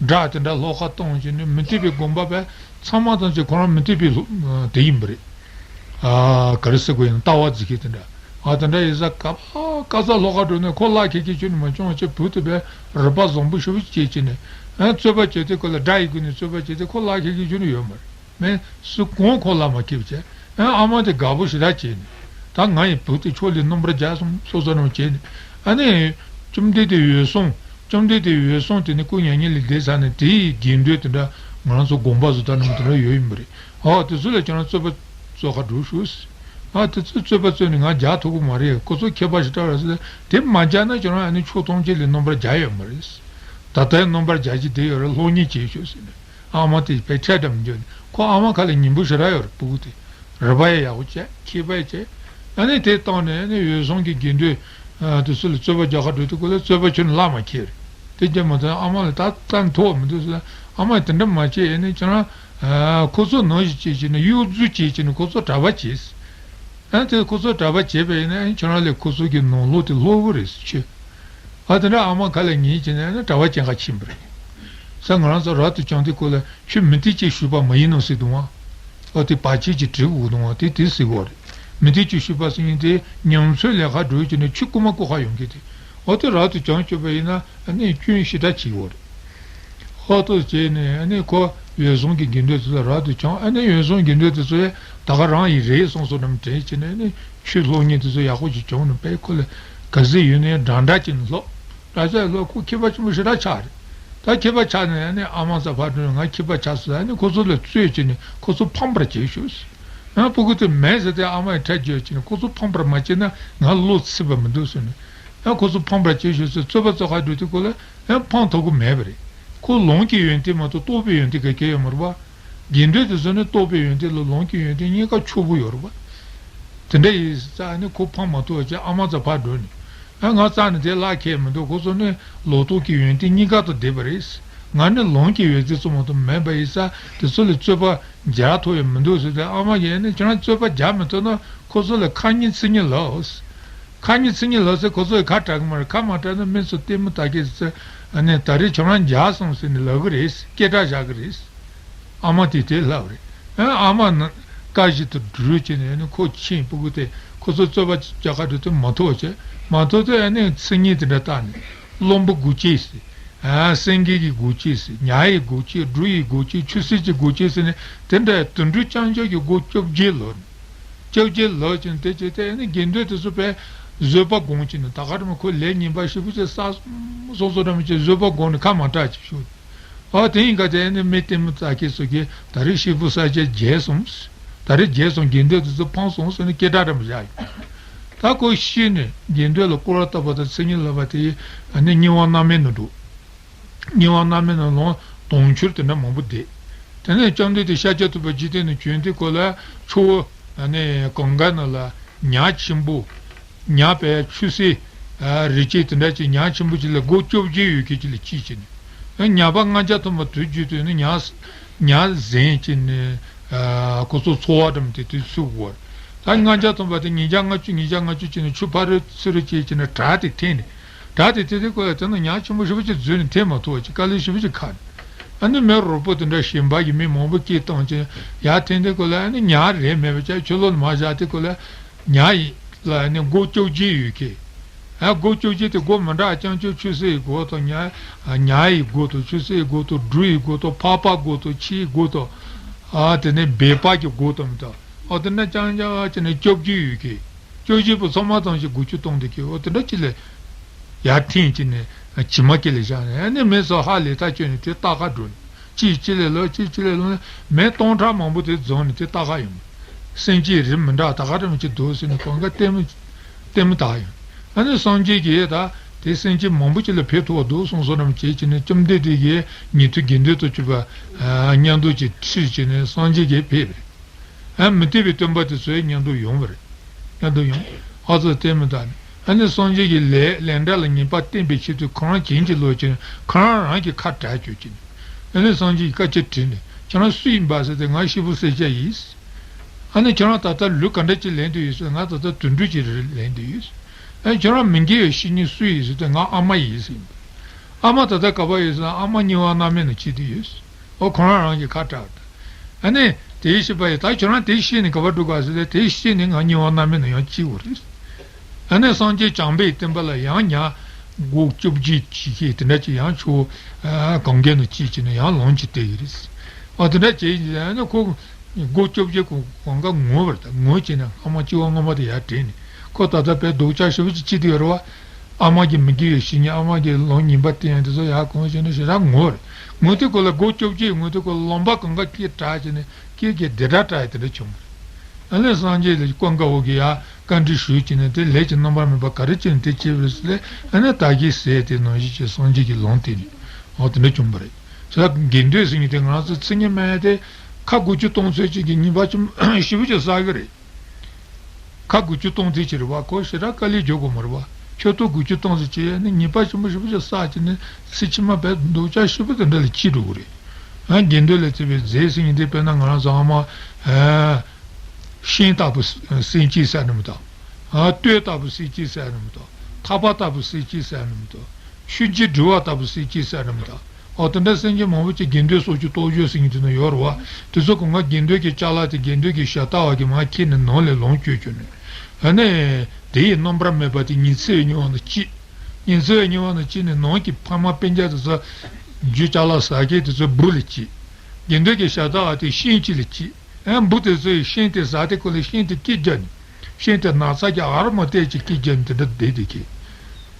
སྒྲ་དེ་འདྲ་ལྷོ་ཁ་གཏོང་བྱས་ནས་མུ་སྟེགས་པའི་དགོན་པ་བས་ཚང་མ་ཐམས་ཅད་ཁོ་རང་མུ་སྟེགས་པའི་སློབ་དེ་ཡིན་པ་རེད། ཨ་ག་རེ་ཟེར་དགོས་ཡིན། ལྟ་བ་འཛིན་མཁན་དེ་འདྲ། ཨ་དེ་འདྲ་ཡིན་ཙང་ཀ་ཀ་ས་ལྷོ་ཁ་འགྲོ་ནས་ཁོ་ལག་ཁེལ་གི་ཁྱོན་ནས་མ་བྱུང་བ་བྱས། བུ་དེ་བས་རིག་པ་བཟང་པོ་ཞེ་པོ་ཅིག་སྐྱེས་བྱས་ནས། ཨ་རྩོད་པ་བྱས་ཏེ་ཁོ་ལ་དགྲ་ཡི་སྒོ་ནས་རྩོད་པ་བྱས་ཏེ་ཁོ་ལག་ཁེལ་གི་ཁྱོན་ནས་ཡོད་མ་རེད། མེད་སུ་གང་ཁོ་ལ་མ་ཁེལ་བྱས། ཨ་ཨ་མ་དེ་དགའ་པོ་ཞེ་དྲག་བྱས་ནས། ད་ང་ཡི་བུ་དེ་ཕྱོགས་ལས་རྣམ་པར་རྒྱལ་སོང་། སོ་སོ་རང་བྱས་ནས། ཨ་ནི་བཅོམ་ལྡན་འདས་འོད་སྲུང་། བཅོམ་ལྡན་འདས་འོད་སྲུང་དེ་ནི་སྐུ་མྱ་ངན་ལས་འདས་ཚར་ནས་དེའི་དགེ་འདུན་དེ་འདྲ་ང་རང་ཚོ་དགོན་པ་བཟོ་ལྟ་རྣམས་དེ་འདྲ་ཡོད་ཡིན་པ་རེད། ཨོ་དེ་ཚོ་ལ་ཁྱེད་རང་རྩོད་པ་རྩོད་ག་འགྲོ་ཤོག་ཟེར། ཨ་དེ་ཚོས་རྩོད་པ་རྩོད་ནས་ང་རྒྱག་ཐུབ་ཀྱི་མ་རེད། ཁོ་ཚོ་མཁས་པ་ཞེ་དྲག་རེད་ཟེར། དེ་མ་རྒྱག་ན་ཁྱེད་རང་ཨ་ནི་ཕྱོགས་ཐམས་ཅད་ལས་རྣམ་པར་རྒྱལ་ཡོད་མ་རེད། ད་ལྟའི་རྣམ་པར་རྒྱལ་གྱི་བསྡད་ཡོད་རེད། སློབ་གཉེར་བྱེད་ཤོག་ཟེར་ནས། ཨ་མ་དེ་དཔེ་ཁྲལ་འདྲ་མི་འཇོག་ནས། ཁོ་ཨ་མ་ཁ་ལ་ཉན་པོ་ཞེ་དྲག་ཡོད་རེད། སྤུ་གུ་དེ་རིག་པ་ཡང་ཡག་པོ་བྱས། མཁས་པ་ཡང་བྱས། ཨ་ནི་དེ་བཏང་ནས་ཨ་ནི་འོད་སྲུང་གི་དགེ་འདུན་དེ་ཚོ་ལ་རྩོད་པ་རྒྱག་ག་འགྲོ་དུས་སྐབས་ལ་རྩོད་པ་ཁྱོན་ནས་ལག་མ་ཁེལ་རེད། དེ་རྒྱབ་མ་ཐག་ཨ་མ་ལ་ད་རྩ་མཐོ་བ་མི་འདུག་ཟེར། ཨ་མ་དེ་འདྲ་མ་བྱེད། ཨ་ནི་ཁྱེད་རང་ཁོ་ཚོ་ནང་བཞིན་བྱེད་བྱས་ནས་གཡོ་རྫུ་བྱེད་བྱས་ནས་ཁོ་ཚོ་གྲྭ་པ་བྱེད། ཨ་དེ་ཁོ་ཚོ་གྲྭ་པ་བྱས་པ་ཡིན་ན་ཨ་ནི་ཁྱེད་རང་ལས་ཁོ་ཚོ་གི་ནང་ལོགས་དེ་ལྷོད་པོ་རེད་ཟེར་ཆོས། ཨ་དེ་འདྲ་ཨ་མ་ཁ་ལ་ཉན་བྱས་ནས་ཨ་ནི་གྲྭ་པ་གྱེན་ཁ་ཕྱིན་པ་རེད། ས་ང་རང་ཚོ་རབ་ཏུ་བྱུང་དུས་སྐབས་ལ་ཁྱོད་མུ་སྟེགས་ཅིག་ཞུགས་པ་མ་ཡིན་ནམ་ཟེར་འདུག་ཨང་། ཨོ་དེ་བར་ཆད་ཅིག་སྒྲིག་དགོས་འདུག་བ། དེ་དེ་སྲིད་གོ་རེད། མི་དེ་ཅིག་ཤི་བ་ཟེར་མཁན་དེ་ཉམས་ཚོད་ལས་ཀ་འགྲོ་ཡོད་ཀྱི་ནས་ཆུ་རྐུན་མ་རྐུ་ཁ་ཡོང་གི་དེ། ཨོ་དེ་རབ་ཏུ་བྱུང་བཅུག་པ་ཡིན་ན་ཨ་ནི་སྐྱོན་ཞེ་དྲག་བྱེད་ཀྱི་ཡོད་རེད། ཧོ་ཏོ་བྱས་ནས་ཨ་ནི་ཁོ་འོད་སྲུང་གི་དགེ་འདུན་དེ་ཚོ་རབ་ཏུ་བྱུང་། ཨ་ནི་འོད་སྲུང་དགེ་འདུན་དེ་ཚོ་ཡང་ད་ག་རང་ཡིན་རེད་བསམ་བསམ་འདྲ་མི་དྲན་བྱས་ནས་ཨ་ནི་ཆོས་སློབ་མཁན་དེ་ཚོ་ཡག་པོ་ཞིག་བྱུང་ནས་དཔེ་ཁོ་ལ་ག་ཚོད་ཡོད་ནའི་འདྲ་འདྲ་བྱས་ནས་སློབ། ར་ཅག་ལོ་ཁོ་མཁས་པ་ཆེན་པོ་ཞེ་དྲག་ཆགས་རེད། ད་མཁས་པ་ཆགས་ནས་ཨ་ནི་ཨ་མ་ཚ་ཕར་འགྲོ་ང་མཁས་པ་ཆགས་སོང་། ཨ་ནི་ཁོ་ཚོ་ལ་རྩོད་བྱས་ནས་ཁོ་ཚོ་ཕམ་པར་བྱེད་ཤོག་ཟེར། ཨ་ཕྲུ་གུ་དེ་མེད་ཟེར་ཏེ་ཨ་མ་ཡི་ཁྲལ་བརྗོད་བྱས་ནས་ཁོ་ཚོ་ཕམ་པར་མ་བྱས་ན་ང་བློ་ཚིམ་པ་མི་འདུག་ཟེར་ནས། ཨ་ཁོ་ཚོ་ཕམ་པར་བྱེད་ཤོག་ཟེར། རྩོད་པ་རྩོད་ག་འགྲོ་དུས་སྐོར་ལ་ཨ་ཕམ་ཐུབ་ཀྱི་མེད་པ་རེད། ཁོ་ལོངས་སྐྱེས་ཡོན་ཏན་མ་གཏོགས་རྟོགས་པའི་ཡོན་ཏན་ག་གེ་ཡོད་མ་རེད་པ། དགེ་འདུན་དེ་ཚོ་ནི་རྟོགས་པའི་ཡོན་ཏན་ལ་ལོངས་སྐྱེས་ཡོན་ཏན་གཉིས་ཀ་ཕྱུག་པོ་ཡོད་རེད་པ། དེ་འདྲ་ཡིན་ཙང་ནི་ཁོ་ཕམ་མ་ཐུབ་པ་བྱས་ཨ་མ་ཚ་ཕར་འགྲོ་ནས། ཨ་ང་རྩ་ནས་དེ་བརླག་ཁེལ་མི་འདུག་ཁོ་ཚོ་ནི་ལོག་རྟོག་གི་ཡོན་ཏན་གཉིས་ཀ་དང་ལྡན་པ་རེད། ང་ནི་ལོངས་སྐྱེས་ཡོན་ཏན་ཙམ་མ་གཏོགས་མེད་པ་ཡིན་ཙང་དེ་ཚོ་ལ་རྩོད་པ་རྒྱག་ཐུབ་ཡ་མི་འདུག་ཟེར་ཏེ། ཨ་མ་གིས་ནི་ཁྱེད་རང་རྩོད་པ་རྒྱག་མི་ཐུབ་ན་ཁོ་ཚོ་ལ་ཁ་ཉིན་ཚིག་ཉིན་ལབ། ཁ་ཉིན་ཚིག་ཉིན་ལབ་ཚེ་ཁོ་ཚོ་ཡི་ཁ་གྲག་གི་མ་རེད། ཁ་མ་གྲག་ན་མི་ཚོ་ལྟད་མོ་ལྟ་གི་ཟེར། ཨ་ནི་ད་རེས་ཁྱོད་རང་རྒྱག་སོང་ཟེར་ནས་ལབ་གི་རེད། སྐད་གྲགས་བཞག་གི་རེད། ཨ་མ་དེ་དེ་ལབ་རེད། ཨ་ཨ་མ་ན་བཀའ་བཞིན་དུ་སྒྲུབ་བྱས་ནས་ཨ་ནི་ཁོ་ཕྱིན། ཕྲུ་གུ་དེ་ཁོ་ཚོ་རྩོད་པ་རྒྱག་ག་འགྲོ་དུས་མ་ཐུབ་བྱས། མ་ཐུབ་དུས་ཨ་ནི་མཚན་ཉིད་དེ་འདྲ་བཏགས་ནས་བློན་པོ་དགུ་བཅས་ཟེར། ཨ་སེང་གེ་གི་དགུ་བཅས་ཟེར། ཉ་ཡི་དགུ་བཅས། འབྲུ་ཡི་དགུ་བཅས། ཆུ་སྲིན་གྱི་དགུ་བཅས་ཟེར་ནས་དེ་འདྲ་དུད་འགྲོ་རྐྱང་རྐྱང་གི་སྒོ་བཅོ་བརྒྱད་ལོག་ནས། བཅོ་བརྒྱད་ལོག་ཅིང་དེ་བྱས་ཏེ་ཨ་ནི་དགེ་འདུན་དེ་ཚོ་དཔེ་བཟོད་པ་སྒོམ་བྱས་ནས། ད་ག་རེ་མོ་ཁོ་ལས་ངན་པ་ཞེ་པོ་ཅིག་བསགས་སོང་སོང་འདྲ་མོ་བྱས་བཟོད་པ་སྒོམ་ནས་ཁ་མ་གྲག་ཅིག་བཞུགས། ཨ་དེ་ཡིན་ག་དེ་ཨ་ནི་མི་ལྟད་མོ་ལྟ་མཁན་ཚོ་གིས་ད་རེས་ཤི་བོ་ས་ཆ་བརྗེད་སོང་། ད་རེས་བརྗེད་སོང་། དགེ་འདུན་དེ་ཚོ་ཕམ་སོང་ཟེར་ནས་སྐད་གྲགས་འདྲ་མོ་བཞག་ཡོད། ད་ཁོ་ཤི་ནས་དགེ་འདུན་ལ་སྐོར་ར་བཏབ་པ་དང་མཚན་ཉིད་ལབ་པ་དེ་ཨ་ནི་སྙིང་དབང་རྣམ་སྨིན་ནང་འདུག་སྙིང་དབང་རྣམ་སྨིན་ནང་ལོངས་དུང་ཕྱུར་དེ་འདྲ་མང་པོ་བསྡད། དེ་ནས་བཅོམ་ལྡན་འདས་ཤཱཀྱ་ཐུབ་པ་འཇིག་རྟེན་ནས་བྱོན་དུས་སྐབས་ལ་ཆུ་བོ་ཨ་ནི་གངྒཱ་ནང་ལ་ཉ་ཆེན་པོ། ཉ་དཔེ་ཆུ་སྲིན་ཨ་རི་སྐྱེས་དེ་འདྲ་ཅིག་ཉ་ཆེན་པོ་ཅིག་ལ་སྒོ་བཅོ་བརྒྱད་ཡོད་མཁན་ཅིག་ལ་སྐྱེས་བྱས་ནས། ཨ་ཉ་པ་ལྔ་བརྒྱ་ཐམ་པ་དུས་རྒྱུན་དུ་ནི་ཉ་ཉ་ཟིན་བྱས་ནས་ཨ་ཁོ་ཚོ་འཚོ་བ་འགྲིམ་སྟེ་དུས་ཚོད་འགོར། ད་ལྔ་བརྒྱ་ཐམ་པ་དེ་ཉིས་བརྒྱ་ལྔ་བཅུ་ཉིས་བརྒྱ་ལྔ་བཅུ་བྱས་ནས་ཆུ་ཕ་རོལ་ཚུར་རོལ་སྐྱེས་བྱས་ནས་བྲག་དེ་འཐེན་ནས། བྲག་དེ་འཐེན་དུས་སྐབས་ལ་དེ་ན་ཉ་ཆེན་པོ་ཞེ་པོ་ཅིག་འཛུལ་ནས་འཐེན་མ་ཐུབ་པ་ཅིག་དཀའ་ལས་ཞེ་པོ་ཅིག་ཁག་ནས། ཨ་ནི་མི་རོགས་པོ་དེ་འདྲ་གཞན་པ་གིས་མི་མང་པོ་སྐད་བཏང་བྱས་ཡར་འཐེན་དུས་སྐབས་ལ་ཨ་ནི་ཉ་རེད་མེད་པ་ཅིག་ཆུ་ལོག་ལ་མར་བཞག་དུས་སྐབས་ལ་ཉ་ཡི་ལ་ཨ་ནི་སྒོ་བཅོ་བརྒྱད་ཡོད་མཁན། ཨ་སྒོ་བཅོ་བརྒྱད་དེ་སྒོ་མི་འདྲ་རྐྱང་རྐྱང་། ཆུ་སྲིན་ཡི་སྒོ་དང་ཉ་ཉ་ཡི་སྒོ་དང་ཆུ་སྲིན་ཡི་སྒོ་དང་འབྲུ་ཡི་སྒོ་དང་ཕག་པ་སྒོ་དང་ཁྱི་ཡི་སྒོ་དང་། ཨ་དེ་ནས་སྦལ་པ་གི་སྒོ་དང་མི་དང་། ཨོ་དེ་འདྲ་རྐྱང་རྐྱང་བྱས་ནས་བཅོ་བརྒྱད་ཡོད་མཁན། བཅོ་བརྒྱད་པོ་ཚང་མ་ཐམས་ཅད་སྒོ་ཅུ་སྟོང་དེ་གི་ཨོ་དེ་འདྲ་ཅིག་ལ་ཡར་འཐེན་བྱས་ནས་བྱེ་མ་སྐེ་ལ་བཞག་ནས་ཨ་ནི་མི་ཚོ་ཧ་ལས་ཐག་ཆོད་ནས་དེ་ལྟ་ག་འགྲོ་ནས་གཅིག་གཅིག་ལ་ལོག་གཅིག་གཅིག་ལ་ལོག་ནས་མི་སྟོང་ཕྲག་མང་པོ་དེ་འཛོམས་ནས་དེ་ལྟ་ག་ཡོང་། སེམས་ཅན་རིགས་མི་འདྲ་ད་ག་འདྲ་མི་ཅིག་འདུག་ཟེར་ནས་གང་ག་ལྟད་མོ་ལྟད་མོ་ལྟ་ཡོང་། ཨ་ནི་སངས་རྒྱས་ཀྱིས་ད་དེ་སེམས་ཅན་མང་པོ་ཅིག་ལ་ཕན་ཐོགས་འདུག་གསུངས་སོང་ནམ་བྱས་བྱས་ནས་བཅོམ་ལྡན་འདས་ཀྱིས་ཉན་ཐོས་དགེ་འདུན་དང་བཅས་པ་མཉམ་དུ་ཅིག་ཁྲིད་བྱས་ནས་སངས་རྒྱས་ཀྱིས་ཕེབས་པ་རེད། ཨ་མི་འདོད་པའི་སྟོན་པ་དེ་ཚོའི་མཉམ་དུ་ཡོང་བ་རེད། མཉམ་དུ་ཡོང་། ཨ་ཙི་ལྟད་མོ་ལྟ་ནས། ཨ་ནི་སངས་རྒྱས་ཀྱིས་ལས་ལས་འབྲས་ལ་ངེས་པ་བསྟན་པའི་ཆེད་དུ་ཁོ་རང་བྱིན་གྱིས་རློབ་ཀྱིན་ཁོ་རང་རང་གི་ཁ་བྲལ་བཅུག་ཅིང་། ཨ་ནི་སངས་རྒྱས་ཀྱིས་བཀའ་ཁྱབ་དྲིས་ནས་ཁྱེད་རང་སུ་ཡིན་པ་ཟེར་ཏེ། ང་ཤི་བོ་སེར་སྐྱ་ཡིན། ཨ་ནི་ཁྱེད་རང་ད་ལྟ་ལུས་ག་འདྲ་ཅིག་ལེན་དུ་ཡོད་ཟེར། ང་ད་ལྟ་དུད་འགྲོ་ཅིག་ལེན་དུ་ཡོད། ཨ་ནི་ཁྱེད་རང་མི་དགེ་བའི་བཤེས་གཉེན་སུ་ཡིན་ཟེར་ཏེ། ང་ཨ་མ་ཡིན་ཟེར། ཨ་མ་ད་ལྟ་ག་པར་ཡོད་ཟེར་ན་ཨ་མ་སྙིང་དབང་རྣམ་སྨིན་ནང་སྐྱེས་ཏེ་ཡོད། ཨོ་ཁོ་རང་རང་གི་ཁ་བྲལ་བ་དང་། ཨ་ནི་དེའི་ཤེས་པ་ཡིས་ད་ཁྱོད་རང་དེ་ཤེས་ནས་ག་པར་འགྲོ་ག་ཟེར་ཏེ། དེ་ཤེས་ནས་ང་སྙིང་དབང་རྣམ་སྨིན་ནང་ཡང་སྐྱེ་དགོས་རེད། ཨ་ནི་སངས་རྒྱས་བྱམས་པའི་བསྟན་པ་ལ་ཡང་ཉ་སྒོ་བཅོ་བརྒྱད་ཅིག་གིས་དེ་འདྲ་ཅིག་ཡང་ཆུ་བོ་གངྒཱའི་ནང་སྐྱེས་བྱས་ནས་ཡང་ལོངས་སྤྱོད་བསྡད་ཀྱི་རེད། ཨོ་དེ་འདྲ་བྱས་ཨ་ནི་ཁོ་སྒོ་བཅོ་བརྒྱད་ཁོ་གང་ག་ངུ་བར་དང་ངུ་བྱས་ནས་ཨ་མ་སྐྱེ་བ་སྔ་མ་དེ་ཡར་དྲན་ནས་ཁོ་ད་ལྟ་དཔེ་སྡུག་ཅག་ཞེ་པོ་ཅིག་སྐྱེས་བསྡད་ཡོད་རེད་བ། ཨ་མ་གི་མི་དགེ་བའི་བཤེས་གཉེན། ཨ་མ་གི་ལུང་ངན་པ་བསྟན་ཡ་དེ་ཚོ་ཡར་གོན་བྱས་ནས་ཞེ་དྲག་ངུ་བ་རེད། ངུ་དུས་སྐབས་ལ་སྒོ་བཅོ་བརྒྱད་ངུ་དུས་སྐབས་ལ་རློན་པ་གང་ག་སྐད་གྲགས་བྱས་ནས་སྐད་ཀྱི་སྡེར་སྒྲ་གྲགས་ཡ་དེ་འདྲ་བྱུང་བ་རེད། ཨ་ནི་སངས་རྒྱས་ལ་ཀུན་དགའ་བོ་གིས་ཡར་བཀའ་འདྲི་ཞུས་བྱས་ནས་དེ་ལས་ཀྱི་རྣམ་པར་སྨིན་པ་ག་རེ་བྱས་ནས་དེ་སྐྱེས་པ་རེད་ཟེར་ལས། ཨ་ནི་ད་གིན་ཟེར་དེ་ནང་བཞིན་བྱས་སངས་རྒྱས་ཀྱི་ལུང་བསྟན་ནས་འོ་དེ་འདྲ་བྱུང་བ་རེད། ཞེ་དྲག་དགེ་འདུན་ཟེར་མཁན་དེ་ང་རང་ཚོ་མཚན་ཉིད་སྨྲ་ཡ་དེ་ཁ་དགུ་བཅུ་སྟོང་ཚོད་ཅིག་གིས་ཉེས་པ་ཆེན་པོ་ཞེ་པོ་ཅིག་བསགས་ཀྱི་རེད། ཁ་དགུ་བཅུ་སྟོང་ཚིག་ཅིག་རེད་བ། ཁོ་ཞེ་དྲག་དཀའ་ལས་རྒྱག་དགོས་མ་རེད་བ། ཆོས་ཐོག་དགུ་བཅུ་སྟོང་ཚིག་བྱས་ནས་ཉེས་པ་ཆེན་པོ་ཞེ་པོ་ཅིག་བསགས་བྱས་ནས་ཚེ་ཕྱི་མ་བས་འདུག་ཅག་ཞེ་པོ་དེ་འདྲ་ལ་སྐྱེ་འགྲོ་གི་རེད། ཨ་དགེ་འདུན་ལ་བརྩེ་བའི་རྫས་ཟེར་མཁན་དེ་དཔེར་ན་ང་རང་ཚོ་ཨ་མ་ཨ་ཤིང་ལྟ་བུ་སེམས་ཅན་ཟེར་ནི་མི་འདུག་ཨ་སྟོད་ལྟ་བུ་སེམས་ཅན་ཟེར་ནི་མི་འདུག་ཐག་པ་ལྟ་བུ་སེམས་ཅན་ཟེར་ནི་མི་འདུག་ཆུ་འགྱེལ་སྦྲུལ་བ་ལྟ་བུ་སེམས་ཅན་ཟེར་ནི་མི་འདུག་ཨོ་དེ་འདྲ་སེམས་ཅན་མང་པོ་ཅིག་དགེ་འདུན་སོགས་ཀྱི་རྟོགས་བརྗོད་ཟེར་མཁན་དེ་ནི་ཡོད་རེད་བ། དེ་ཚོ་གང་ག་དགེ་འདུན་གྱི་ཅ་ལག་དེ་དགེ་འདུན་གྱི་ཞལ་ལྟ་བ་གིས་མར་ཁྱེར་ནས་ནང་ལ་ལོངས་སྤྱོད་བྱུང་ནས། ཨ་ནི་དེ་ཡི་རྣམ་པར་སྨད་པ་དེ་ཉི་ཚེ་བའི་སྙིང་བ་ནང་སྐྱེས། ཉི་ཚེ་བའི་སྙིང་བ་ནང་སྐྱེས་ནས་ནང་གི་ཕ་མ་སྤུན་ཀྱག་དེ་ཚོ་རྒྱུ་ཅ་ལག་ཟ་མཁན་དེ་ཚོ་འབུ་ལ་སྐྱེས། དགེ་འདུན་གྱི་ཞལ་ལྟ་བ་དེ་ཤིང་གཅིག་ལ་སྐྱེས། ཨ་འབུ་དེ་ཚོ་ཡིས་ཤིང་དེ་ཟ་དེ་ཁོ་ལ་ཤིང་དེ་སྐད་རྒྱག་ནས། ཤིང་དེ་ན་ཚ་རྒྱག་ཨ་རོ་མ་བལྟས་ཀྱི་སྐད་རྒྱག་ནས་དེ་འདྲ་བསྡད་དེ་ཁེ།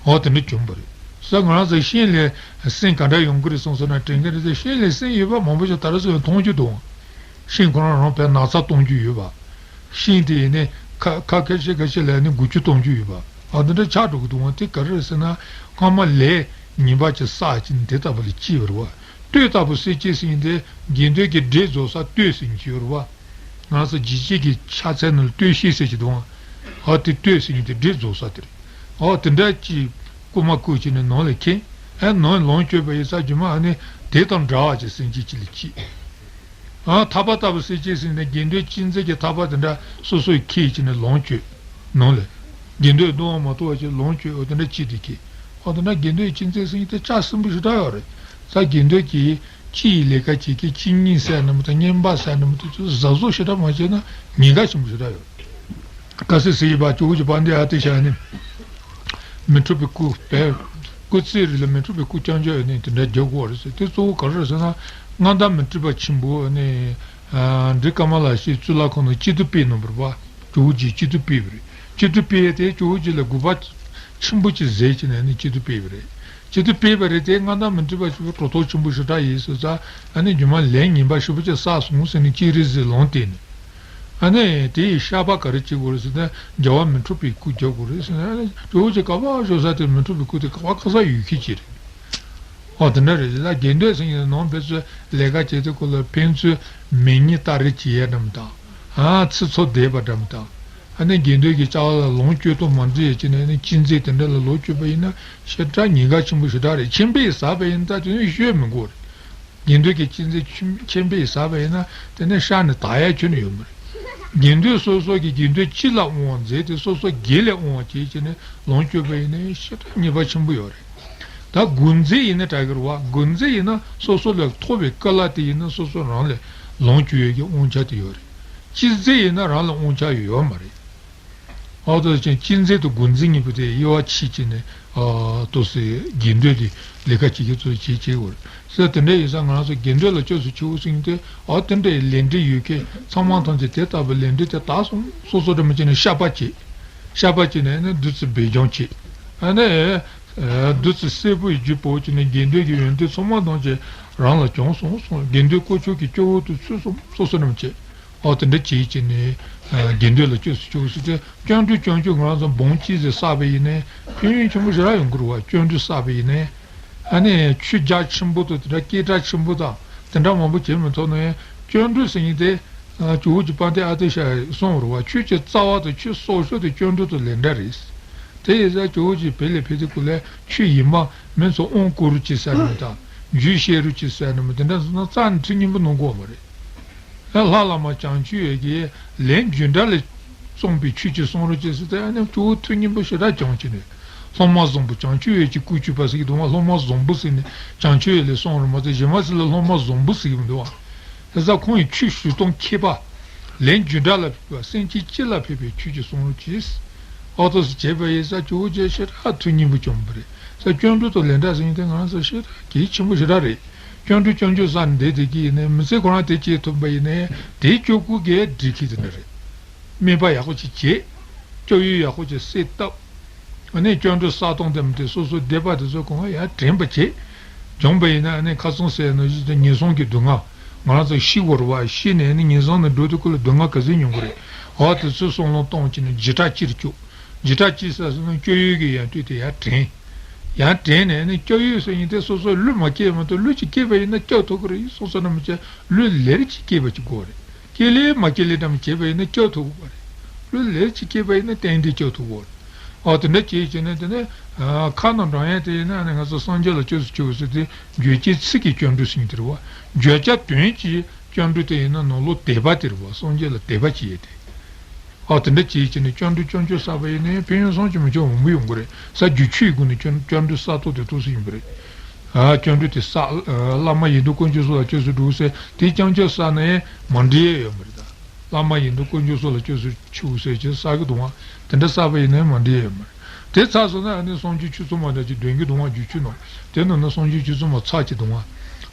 འོ་དེ་འདྲ་བྱུང་བ་རེད། ས་ང་རང་ཚོ་ཤིང་ལས་སེམས་ག་འདྲ་ཡོང་གི་རེད་སོང་ཟེར་ན་དྲན་གི་རེད་ཟེར། ཤིང་ལས་སེམས་ཡོད་པ་མང་པོ་ཞིག་ད་རེས་སུ་ཡང་མཐོང་རྒྱུ་འདུག་ཤིང་ཁོ་རང་རང་བས་ན་ཚ་གཏོང་རྒྱུ་ཡོད་པ། ཤིང་དེ་ཡིན་ནས་ཁ་ཁ་ཁ་ཤས་ཁ་ཤས་ལས་ནི་འགུལ་སྐྱོད་གཏོང་རྒྱུ་ཡོད་པ། ཨ་འདི་འདྲ་ཆགས་འགྲོ་གི་འདུག་བ། དེ་ག་རེ་རེད་ཟེར་ན་སྔ་མ་ལས་ངན་པ་ཅིག་བསགས་ཀྱིན་དེ་ལྟ་བུ་ལ་སྐྱེས་པ་རེད་བ། གཏོས་ལྟ་བུ་སེལ་བྱེད་ཟེར་མཁན་དེ་དགེ་འདུན་གྱི་འདྲེ་རྫོགས་ས་གཏོས་ཟེར་མཁན་ཅིག་ཡོད་རེད་བ། ང་ཚོ་འཇིགས་བྱེད་ཀྱི་ཕྱག་འཚལ་ནང་ལ་གཏོས་ཤེས་ཟེར་གྱི་འདུག་ཨ། དེ་གཏོས་ཟེར་མཁན་དེ་འདྲེ་རྫོགས་ས་དེ་རེད། ཨོ་དེ་འདྲ་ཅིག་རྐུ་མ་རྐུ་བྱས་ནས་ནང་ལ་ཁྱེར། ཨ་ནང་ལོངས་སྤྱོད་པ་ཡིན་ས་རྒྱུ་མ་ཨ་ནི་དེ་དང་འདྲ་བ་ཅིག་སེམས་ཅན་ཅིག་ལ་སྐྱེས། ཨ་ཐག་པ་ལྟ་བུ་སེལ་བྱེད་ཟེར་ནས་དགེ་འདུན་གཅན་གཟན་གྱི་ཐག་པ་དེ་འདྲ་སོ་སོས་ཁྱེར་བྱས་ནས་ལོངས་སྤྱོད། ནང་ལ། དགེ་འདུན་གདུང་བ་མ་གཏོགས་པ་ཅིག་ལོངས་སྤྱོད་འོ་དེ་འདྲ་བྱས་ཏེ་ཁྱེར། ཨོ་དེ་འདྲ་དགེ་འདུན་གཅན་གཟན་ཟེར་མཁན་དེ་ལྕགས་སྲིན་པོ་ཞེ་དྲག་ཡོད་རེད། ས་དགེ་འདུན་གྱི་སྤྱི་ཡི་ལས་ཀ་བྱེད་མཁན་སྤྱི་གཉེར་ཟེར་ན་མི་འདུག་གཉེར་པ་ཟེར་ན་མི་འདུག་ཅིག་གཟབ་གཟབ་ཞེ་དྲག་མ་བྱས་ན་ཉེན་ཁ་ཆེན་པོ་ཞེ་དྲག་ཡོད། ཁ་སང་ཟེར་ཡིན་པ་ཇོ་བོ་རྗེ་དཔལ་ལྡན་ཨ་ཏི་ཤ་ནི། མི་འཁྲུགས་པའི་སྐུ་བས། སྐུ་ཚེ་རིང་ལ་མི་འཁྲུགས་པའི་སྐུ་རྐྱང་རྐྱང་ཡོད་ནི་དེ་འདྲ་རྒྱག་དགོས་རེད་ཟེར། དེ་གཙོ་བོ་ག་རེ་རེད་ཟེར་ན། མངའ་བདག་མི་འཁྲུགས་པ་ཆེན་པོ་ནི། ཨ་འབྲི་ཀ་མ་ལ་ཤི་གཙུག་ལག་ཁང་ནང་སྐྱིད་སྡུག་སྤེལ་གནང་བ་རེད་པ། ཇོ་བོ་རྗེས་སྐྱིད་སྡུག་སྤེལ་བ་རེད། སྐྱིད་སྡུག་སྤེལ་ཡས་དེ་ཇོ་བོ་རྗེ་ལ་དགོངས་པ་ཆེན་པོ་ཅིག་མཛད་ཀྱི་ནས་ནི་སྐྱིད་སྡུག་སྤེལ་བ་རེད། སྐྱིད་སྡུག་སྤེལ་བ་རེད་དེ་མངའ་བདག་མི་འཁྲུགས་པ་ཆེན་པོ་གྲུབ་ཐོབ་ཆེན་པོ་ཞེ་དྲག་ཡིན་ཟེར་ཙང་ཨ་ནི་རྒྱུ་མ་ལན་ངན་པ་ཞེ་པོ་ཅིག་བསགས་སོང་ཟེར་ནས་སྤྱན་རས་གཟིགས་ལུང་བསྟན་ནས། ཨ་ནི་དེ་ཡི་བཤགས་པ་ག་རེ་བྱེད་དགོས་རེད་ཟེར་ན་རྒྱལ་བ་མི་འཁྲུགས་པའི་སྐུ་རྒྱག་དགོས་རེད་ཟེར་ན། ཨ་ནི་ཇོ་བོ་རྗེ་ག་པར་བཞུགས་ས་དེར་མི་འཁྲུགས་པའི་སྐུ་དེ་ག་པར་ག་ས་ཡོད་མཁན་ཅིག་རེད། ཨོ་དེ་འདྲ་རེད། ད་དགེ་འདུན་ཟེར་མཁན་ནང་ཕན་ཚུན་ལས་ཀ་བྱེད་དུས་སྐབས་ལ་ཕན་ཚུན་མིག་གཉིས་ལྟ་རེས་བྱེད་ཡས་འདྲ་མི་འདུག་ཨ་ཚིག་ཚོ་བདེ་བ་འདྲ་མི་འདུག་ཨ་ནི་དགེ་འདུན་གྱི་ཅ་ལག་ལ་ལོངས་སྤྱོད་སྟངས་མ་འགྲིག་ཡས་ཀྱི་ནས་ནི་གཅན་གཟན་དེ་འདྲ་ལ་ལོངས་སྤྱོད་པ་ཡིན་ན་ཞེ་དྲག་ཉེན་ཁ་ཆེན་པོ་ཞེ་དྲག་རེད། ཁྱིམ་པས་ཟ་བ་ཡིན་ད་དེ་ནི་ཤོད་མི་དགོས་རེད། དགེ་འདུན་གྱི་གཅན་གཟན་ཁྱིམ་ཁྱིམ་པས་ཟ་བ་ཡིན་ན་དེ་ནི་ཤ་ནི་དག་ཡས་ཁྱོན་ནས་ཡོད་མ་རེད། དགེ་འདུན་སོ་སོ་གི་དགེ་འདུན་སྤྱི་ལ་དབང་མཛད་དེ་སོ་སོ་སྒེར་ལ་དབང་བྱས་ཀྱི་ནས་ལོངས་སྤྱོད་པ་ཡིན་ན་ཞེ་དྲག་ཉེས་པ་ཆེན་པོ་ཡོད་རེད། ད་དགོན་འཛིན་ཡིན་ན་དྲག་གི་རེད་བ། དགོན་འཛིན་ཡིན་ན་སོ་སོ་ལས་མཐོ་བའི་བཀའ་ལ་དེ་ཡིན་ན་སོ་སོ་རང་ལས་ལོངས་སྤྱོད་ཡས་ཀྱི་དབང་ཆ་དེ་ཡོད་རེད། སྤྱི་འཛིན་ཡིན་ན་རང་ལ་དབང་ཆ་ཡོད་ཡོད་མ་རེད། ཨོ་ད་ཅན་སྤྱི་འཛིན་དང་དགོན་འཛིན་གཉིས་པོ་དེ་དབྱེ་བ་ཕྱེ་བྱས་ནས་ཨ་ཏོག་ཙམ་དགེ་འདུན་དེ་ལས་ཀ་བྱེད་ཀྱི་ཚོ་བྱེད་བྱེད་དགོས་རེད་ཟེར། དེ་འདྲ་ཡིན་ཙང་ང་རང་ཚོ་དགེ་འདུན་ལ་སྐྱབས་སུ་མཆིའོ་ཟེར་མཁན་དེ་ཨོ་དེ་འདྲའི་ལས་འབྲེལ་ཡོད་མཁན་ཚང་མ་ཐམས་ཅད་དེ་ལྟ་བུའི་ལས་འབྲེལ་དེ་དག་སོང་སོ་སོ་འདྲ་མི་བྱས་ནས་བཤགས་པ་བྱེད། བཤགས་པ་བྱས་ནས་ནི་བདུད་རྩི་སྦས་སྦྱང་བྱེད། ཨ་ནི། བདུད་རྩི་སྲད་བུ་ཡི་རྒྱུ་བོ་བྱས་ནས་དགེ་འདུན་གྱི་ཡོན་ཏན་ཚང་མ་ཐམས་ཅད་རང་ལ་བྱུང་སོང་སོང་། དགེ་འདུན་དཀོན་མཆོག་གི་སྐྱེ་བོ་དུ་ཚུད་སོང་སོ་སོ་རྣམས་བྱེད། ཨོ་དེ་འདྲ་བྱེད་ཀྱི་ནི། དགེ་འདུན་ལ་སྐྱབས་སུ་མཆིའོ་ཟེར་ཏེ་སྐྱབས་འགྲོ་སྐྱབས་མཆོད་ང་རང་ཚོ་འབུམ་གཅིག་ཙམ་བསགས་པ་ཡིན་ནའི་ཕན་ཡོན་ཆེན་པོ་ཞེ་དྲག་ཡོང་གི་རེད་བ། སྐྱབས་འགྲོ་བསགས་པ་ཡིན་ནའི། ཨ་ནི་ཆོས་རྒྱ་ཆེན་པོ་དང་དེ་འདྲ་སྐད་གྲགས་ཆེན་པོ་དང་དེ་འདྲ་མང་པོ་བྱེད་མི་ཐུབ་ན་ཡང་སྐྱབས་འགྲོ་ཟེར་མཁན་དེ། ཨ་ཇོ་བོ་རྗེ་དཔལ་ལྡན་ཨ་ཏི་ཤ་ཡིས་གསུངས་པ་རེད་བ། ཆོས་ཀྱི་རྩ་བ་དང་ཆོས་སྲོག་ཤོག་དེ་སྐྱབས་འགྲོ་དང་ལེན་འདྲ་རེད། དེ་ཡིན་ཙང་ཇོ་བོ་རྗེ་བོད་ལ་ཕེབས་དུས་སྐབས་ལ་ཆོས་ཡིན་པ་མི་ཚོ་དབང་བསྐུར་རོགས་བྱེད་ཟེར་ནི་དང་རྒྱུད་བཤད་རོགས་བྱེད་ཟེར་ནི་མི་དེ་འདྲ་སོང་ན་རྩ་ནས་ཐུགས་མཉེས་པོ་གནང་གི་ཡོད་མ་རེད། ལྷ་བླ་མ་བྱང་ཆུབ་ཡོན་གྱིས་ལན་རྒྱུད་གྲྭ་ལས་གསུངས་པའི་ཆོས་ཀྱི་གསུང་རོགས་བྱེད་ཟེར་ཏེ་ཨ་ནི་ཇོ་བོ་ཐུགས་མཉེས་པོ་ཞེ་དྲག་བྱུང་བྱས་ནས། སློབ་མ་བཟང་པོ་བྱང་ཆུབ་ཡོན་གྱི་སྐུ་སྤྱོད་པ་ཟེར་གྱི་འདུག་བ། སློབ་མ་བཟང་པོ་ཟེར་ནས་བྱང་ཆུབ་ཡོན་ལས་གསུངས་རེད་མ་གཏོགས་གཞན་མ་ཟེར་ལ་སློབ་མ་བཟང་པོ་ཟེར་གྱི་མི་འདུག་བ། དེ་ཚ་ཁོང་ཡི་ཆོས་ཞུ་སྟངས་མཁས་པ། ལན་རྒྱུད་གྲྭ་ལ་ཕེབས་པ་སེམས་ཅན་སྤྱི་ལ་ཕེབས་པའི་ཆོས་ཀྱི་གསུང་རོགས་གྱིས། ཨོ་ཏོ་སི་བྱས་པ་ཡིན་ཙང་ཇོ་བོ་རྗེ་ཞེ་དྲག་ཐུགས་མཉེས་པོ་བྱུང་བ་རེད། ས་སྐྱབས་འགྲོ་དང་ལེན་འདྲ་ཟེར་མཁན་དེ་ང་རང་ཚོ་ཞེ་དྲག་གལ་ཆེན་པོ་ཞེ་དྲག་རེད། སྐྱབས་འགྲོ་སྐྱབས་མཆོད་བསགས་ནས་བསྡད་བསྡད་ཀྱི་ཡིན་ནའི་མི་ཚེ་ཁོ་རང་དེ་སྐྱེལ་ཐུབ་པ་ཡིན་ནའི་དེའི་སྐྱབས་སྐུ་གས་འགྲིག་གི་དེ་འདྲ་རེད། སྨན་པ་ཡག་པོ་ཅིག་བྱེད། སྐྱབས་ཡུལ་ཡག་པོ་ཅིག་སེལ་བཏབ། ཨ་ནི་སྐྱབས་འགྲོ་བསགས་སྟངས་དེ་མི་དེ་སོ་སོའི་སྡིག་པ་དེ་ཚོ་གང་ཡང་དྲན་པ་བྱེད། སྦྱངས་པ་ཡིན་ན་ཨ་ནི་ཁ་སང་ཟེར་ནོ་བཞིན་དུ་ངན་སོང་གི་སྡུག་བསྔལ། ང་རང་ཚོ་ཤི་དགོས་རེད་བ། ཤི་ནས་ཨ་ནི་ངན་སོང་ནས་འགྲོ་དུས་སྐབས་ལ་སྡུག་བསྔལ་ག་ཚོད་མྱོང་གི་རེད། འོ་དེ་ཚོའི་བསམ་བློ་གཏོང་བྱས་ནས་འཇིགས་སྐྲག་ཅིག་སྐྱོ། འཇིགས་སྐྲག་ཅིག་ཟ་སོང་ན་སྐྱབས་ཡུལ་གྱི་ཡང་དུས་དེ་ཡར་དྲན། ཡར་དྲན་ནས་ཨ་ནི་སྐྱབས་ཡུལ་ཟེར་མཁན་དེ་སོ་སོའི་ལུས་མ་སྐྱེས་མ་གཏོགས་ལུས་ཅིག་སྐྱེས་པ་ཡིན་ན་སྐྱབས་ཐུབ་ཀྱི་རེད། སོང་ཙང་ན་མི་བྱེད་ལུས་ལེར་ཅིག་སྐྱེས་པ་ཅིག་དགོས་རེད། སྐྱེ་ལེ་མ་སྐྱེ་ལེ་འདྲ་མི་བྱེད་པ་ཡིན་ན་སྐྱབས་ཐུབ་དགོས་པ་རེད། ལུས་ལེར་ཅིག་སྐྱེས་པ་ཡིན་ན་ཏན་ཏན་སྐྱབས་ཐུབ་དགོས་རེད། ཨོ་དེ་འདྲ་བྱས་བྱས་ནས་དེ་ནས་ཨ་ཁ་ནང་འགྲོ་ཡས་དེ་ཡིན་ན་ཨ་ནི་ང་ཚོ་སངས་རྒྱས་ལ་སྐྱབས་སུ་མཆིའོ་ཟེར་དེ་བརྗོད་བྱའི་ཚིག་གི་སྐྱབས་འགྲོ་ཟེར་མཁན་དེ་རེད་བ། བརྗོད་བྱ་དོན་གྱི་སྐྱབས་འགྲོ་དེ་ཡིན་ན་ནང་ལོགས་དད་པ་དེ་རེད་བ། སངས་རྒྱས་ལ་དད་པ་བྱེད་ཡས་དེ། ཨོ་དེ་འདྲ་བྱས་བྱས་ནས་སྐྱབས་འགྲོ་སྐྱབས་མཆོད་བསགས་པ་ཡིན་ན་ཕན་ཡོན་བསམ་གྱིས་མི་ཁྱབ་པ་མང་པོ་ཡོང་གི་རེད། ས་རྒྱུད་ཆོས་ཀྱི་སྒོ་ནས་སྐྱབས་སྐྱབས་འགྲོ་བསགས་ཐུབ་དེ་ཐུགས་སུ་ཡིན་པ་རེད། ཨ་སྐྱབས་འགྲོ་དེ་བསགས། ཨ་བླ་མ་ཡི་དམ་དཀོན་མཆོག་གསུམ་ལ་སྐྱབས་སུ་འགྲོ་ཟེར་དེ་རྐྱང་རྐྱང་བསགས་ན་ཡང་མ་འགྲིག་ཡ་ཡོད་མ་རེད་ད། བླ་མ་ཡི་དམ་དཀོན་མཆོག་གསུམ་ལ་སྐྱབས་སུ་མཆིའོ་ཟེར་གྱི་བསགས་ཀྱི་འདུག་ཨ། དེ་འདྲ་བསགས་པ་ཡིན་ན་ཡང་མ་འགྲིག་ཡ་ཡོད་མ་རེད། དེ་ཚར་སོང་ན་ཨ་ནི་སངས་རྒྱས་ཆོས་ཚོགས་མ་འདྲ་ཅིག་འདོན་གྱི་འདུག་ཨ། སྒྱུར་ཆོས་ནང་དེ་ནང་ན་སངས་རྒྱས་ཆོས་ཚོགས་མ་ཚར་གྱི་འདུག་ཨ།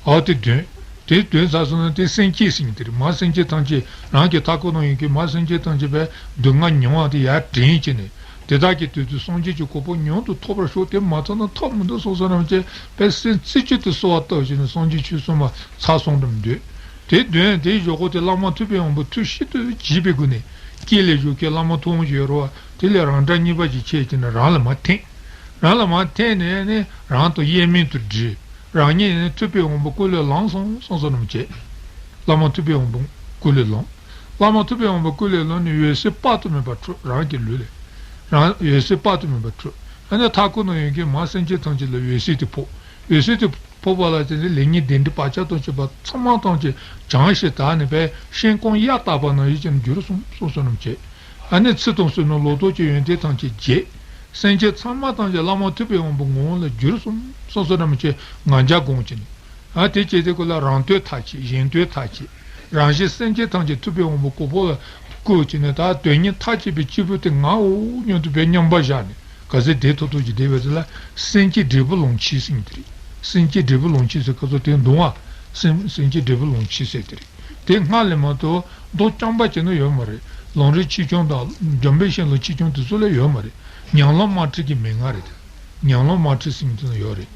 ཨ་དེ་འདོན། དེ་འདོན་ཚར་སོང་ན་དེ་སེམས་བསྐྱེད་ཟེར་མཁན་དེ་རེད། མར་སེམས་ཅན་ཐམས་ཅད་རང་གི་མཐའ་འཁོར་ནང་ཡོད་མཁན་མར་སེམས་ཅན་ཐམས་ཅད་པའི་སྡུག་བསྔལ་མྱོང་བ་དེ་ཡར་དྲན་བྱས་ནས། དེ་དག་གི་དོན་དུ་སངས་རྒྱས་ཀྱི་གོ་འཕང་མྱུར་དུ་ཐོབ་པར་ཤོག་དེ་མ་ཐོབ་ན་ཐོབ་མི་འདུག་གསུངས་སོ་ནམ་ཅེས་པའི་སེམས་རྩེ་གཅིག་ཏུ་གསོལ་བ་བཏབ་བྱས་ནས་སངས་རྒྱས་ཆོས་གསུངས་མ་ཚར་སོང་འགྲམ་འདོད། དེ་འདོན་དེའི་ཞོར་གོ་དེ་བླ་མ་ཐུབ་པའི་དབང་པོ་ཐུགས་ཤིན་ཏུ་དགྱེས་པའི་སྒོ་ནས་དཀྱིལ་ལས་བཞུགས་མཁན་བླ་མ་ཐུབ་དབང་ཞིག་ཡོད་རེད་བ། དེ་ལས་རང་འདྲ་གཉིས་པ་ཞིག་ཁྱེར་བྱས་ནས་རང་ལ་མར་འཐེན། རང་ལ་མར་འཐེན་ནས་ནི་རང་དང་དབྱེར་མེད་དུ་འདྲིས། རང་ཉིད་ནི་ཐུབ་པའི་དབང་པོ་སྐུ་ལས་ལངས་སོང་གསུངས་སོ་ནམ་ཅེས། བླ་མ་ཐུབ་པའི་དབང་པོ་སྐུ་ལས་ལངས། བླ་མ་ཐུབ་པའི་དབང་པོ་སྐུ་ལས་ལངས་ནས་འོད་ཟེར་དཔག་ཏུ་མེད་པ་འཕྲོས། རང་གི་ལུས་ལས། རང་འོད་ཟེར་དཔག་ཏུ་མེད་པ་འཕྲོས། ཨ་ནི་མཐའ་འཁོར་ན་ཡོད་མཁན་མར་སེམས་ཅན་ཐམས་ཅད་ལ་འོད་ཟེར་དེ་ཕོག་འོད་ཟེར་དེ་ཕོག་པ་ལ་བརྟེན་ཏེ་ལེགས་ཉེས་བདེ་འབྲས་བག་ཆགས་དང་བཅས་པ་ཚང་མ་ཐམས་ཅད་བྱང་ཞིང་དག་ནས་པའི་ཤིང་ཀུན་གཡའ་བཏབ་པ་ནང་བཞིན་གྱི་འགྱུར་གསུངས་སོ་ནམ་ཅེས། ཨ་ནི་ཚེ་དང་བསོད་ནམས་ལོ་ཏོག་གི་ཡོན་ཏན་ཐམས་ཅད་རྒྱས། སེམས་ཅན་ཚང་མ་ཐམས་ཅད་བླ་མ་ཐུབ་པའི་དབང་པོའི་ངོ་བོ་ལ་འགྱུར་གསུངས་སོ་ནམ་ཅེས་ང་རྒྱལ་སྒོམ་བྱས་ནས། ཨ་དེ་བྱས་དེ་ཀོ་ལ་རང་དོན་མཐའ་བཅད་གཞན་དོན་མཐའ་བཅད། རང་གཞན་སེམས་ཅན་ཐམས་ཅད་ཐུབ་པའི་དབང་པོ་གོ་འཕང་ལ་བཀོད་བྱས་ནས་ད་དོན་གཉིས་མཐའ་བཅད་པའི་སྐྱེས་བུ་དེ་ངའོ་སྙམ་དུ་བའི་མཉམ་པར་བཞག་ནས་ག་ཚོད་བདེ་ཐོབ་ཐོབ་ཀྱི་བདེ་བའི་ཚུལ་ལ་སེམས་བསྐྱེད་འབྲས་བུ་ལོངས་སྤྱོད་ཟེར་མཁན་དེ་རེད། སེམས་བསྐྱེད་འབྲས་བུ་ལོངས་སྤྱོད་ཟེར་ག་ཚོད་དེ་འདུག་ཨ། སེམས་སེམས་བསྐྱེད་འབྲས་བུ་ལོངས་སྤྱོད་ཟེར་དེ་རེད། དེ་སྔ་ལས་མ་གཏོགས་མདོ་རྐྱང་པ་བྱས་ན་ཡོད་མ་རེད། ལམ་རིམ་ཆེ་ཆུང་དང་འཇམ་དཔལ་ཤིང་ལ་ཆེ་ཆུང་དེ་ཚོ་ལ་ཡོད་མ་རེད། ཉམས་ལེན་དམར་ཁྲིད་ཀྱི་མན་ངག་རེད་དེ། ཉམས་ལེན་དམར་ཁྲིད་ཟེར་མཁན་དེ་ན་ཡོད་རེད།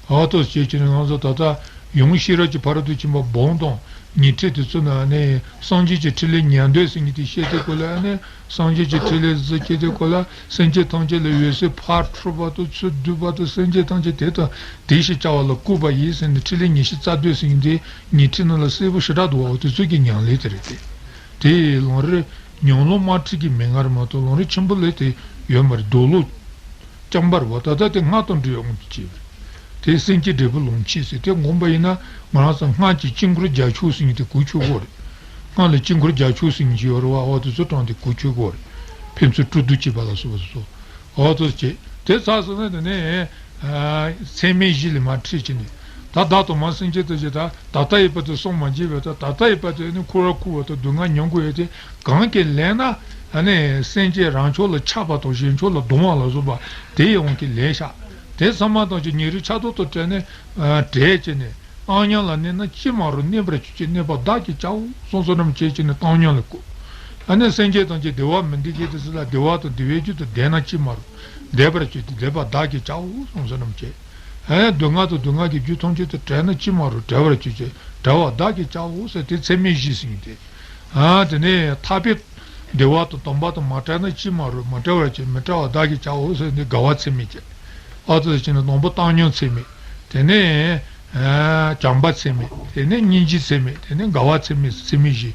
ཨ་ཏོ་ཞེས་བྱས་ནས་ང་ཚོ་ད་ལྟ་ཡང་ཤེས་རབ་ཀྱི་ཕ་རོལ་ཏུ་ཕྱིན་པ་སྦོམ་དང་ཉི་ཁྲི་དེ་ཚོ་ནང་ནས་སངས་རྒྱས་ཀྱི་ཕྲིན་ལས་ཉམས་དོད་ཟེར་མཁན་དེ་བཤད་དེ་ཀོ་ལ་ནས་སངས་རྒྱས་ཀྱི་ཕྲིན་ལས་ཟེར་བཤད་དེ་ཀོ་ལ་སེམས་ཅན་ཐམས་ཅད་ལ་འོད་ཟེར་ཕར་འཕྲོས་པ་དང་ཚུར་བསྡུས་པ་དང་སེམས་ཅན་ཐམས་ཅད་དེ་དང་དེ་བཞིན་བྱ་བ་ལ་བཀོད་པ་ཡིན་ཟེར་ནས་ཕྲིན་ལས་ཉི་ཤུ་རྩ་བདུན་ཟེར་མཁན་དེ་ཉི་ཁྲི་ནང་ལ་གསལ་པོ་ཞེ་དྲག་འདུག་བ། དེ་ཚོ་གི་ཉམས་ལེན་དེ་རེད་དེ། དེ་ལམ་རིམ་ཉམས་ལེན་དམར་ཁྲིད་ཀྱི་མན་ངག་རེད་མ་གཏོགས་ལམ་རིམ་ཆེན་པོ་ལས་དེ་ཡོད་མ་རེད། མདོ་ལུགས་རྐྱང་པ་རེད་བ། ད་ལྟ་དེ་སྔགས་དང་འབྲེལ་ཡོད་དབང་དུ་བྱས་པ་རེད། དེ་སེམས་བསྐྱེད་འབྲས་བུ་ལོངས་སྤྱོད་ཟེར་དེ་བསྒོམ་པ་ཡིན་ན་ང་རང་ཚོ་སྔགས་ཀྱི་དཀྱིལ་འཁོར་རྒྱ་ཆོག་ཟེར་མཁན་དེ་གོ་ཆོད་གོ་རེད། སྔགས་ལ་དཀྱིལ་འཁོར་རྒྱ་ཆོག་ཟེར་མཁན་ཅིག་ཡོད་རེད་བ། འོ་དེ་ཚོ་དྲངས་ཏེ་གོ་ཆོད་གོ་རེད། ཕན་ཚུན་སྤྲོ་བསྡུ་བྱེད་པ་ལ་སོགས་པ་སོགས། འོ་དེ་བྱས་དེ་ཚར་སོང་ན་དེ་ནས་ཚད་མེད་བཞི་ལས་མར་ཁྲིད་བྱས་ནས་ད་བདག་དང་མ་སེམས་ཅན་དུ་བྱེད་ད། ད་ལྟ་ཡི་བར་དུ་བསམ་མ་བྱས་པའི་ད་ད་ལྟ་ཡི་བར་དུ་ནི་འཁོར་བར་འཁོར་བ་དང་སྡུག་བསྔལ་མྱོང་དགོས་ཡོད་དེ། གང་གིས་ལན་ན་ཨ་ནི་སེམས་ཅན་རང་ཕྱོགས་ལ་ཆགས་པ་དང་གཞན་ཕྱོགས་ལ་གདུང་བ་ལ་སོགས་པ་དེ་ཡི་དབང་གིས་ལན་བཞག་དེ་ཚང་མ་དང་ཅི་ཉེ་རིང་ཆགས་ཐོག་ཏུ་བྲལ་ནས་བྲལ་བྱས་ནས་བཏང་སྙོམས་ལ་གནས་ན་ཅི་མ་རུང་གནས་པར་གྱུར་ཅིག་གནས་པ་བདག་གིས་བྱའོ་གསུངས་སོ་ནམ་བྱས་བྱས་ནས་བཏང་སྙོམས་ལ་བཀོད། ཨ་ནི་སེམས་ཅན་ཐམས་ཅད་བདེ་བ་མི་འདོད་མཁན་དེ་ཚོ་ལ་བདེ་བ་དང་བདེ་བའི་རྒྱུ་དང་ལྡན་ན་ཅི་མ་རུང་ལྡན་པར་གྱུར་ཏེ་ལྡན་པ་བདག་གིས་བྱའོ་གསུངས་སོ་ནམ་བྱས། ཨེ་སྡུག་བསྔལ་དང་སྡུག་བསྔལ་གྱི་རྒྱུ་ཐམས་ཅད་དང་བྲལ་ན་ཅི་མ་རུང་བྲལ་བར་གྱུར་ཅིག་བྲལ་བ་བདག་གིས་བྱའོ་ཟེར་དེ་ཚད་མེད་བཞི་ཟེར་མཁན་དེ། ཨ་དེ་ནས་ཐར་པའི་བདེ་བ་དང་སྡོམ་པ་དང་མ་བྲལ་ན་ཅི་མ་རུང་མ་བྲལ་བར་གྱུར་མི་བྲལ་བ་བདག་གིས་བྱའོ་ཟེར་འདི་དགའ་བ་ཚད་མེད་བརྒྱད། ཨ་ཙི་ཅི་ནས་སྡོམ་པ་བཏང་སྙོམས་ཚད་མེད། དེ་ནས་ཨ་བྱམས་པ་ཚད་མེད། དེ་ནས་སྙིང་རྗེ་ཚད་མེད། དེ་ནས་དགའ་བ་ཚད་མེད་ཚད་མེད་བཞི།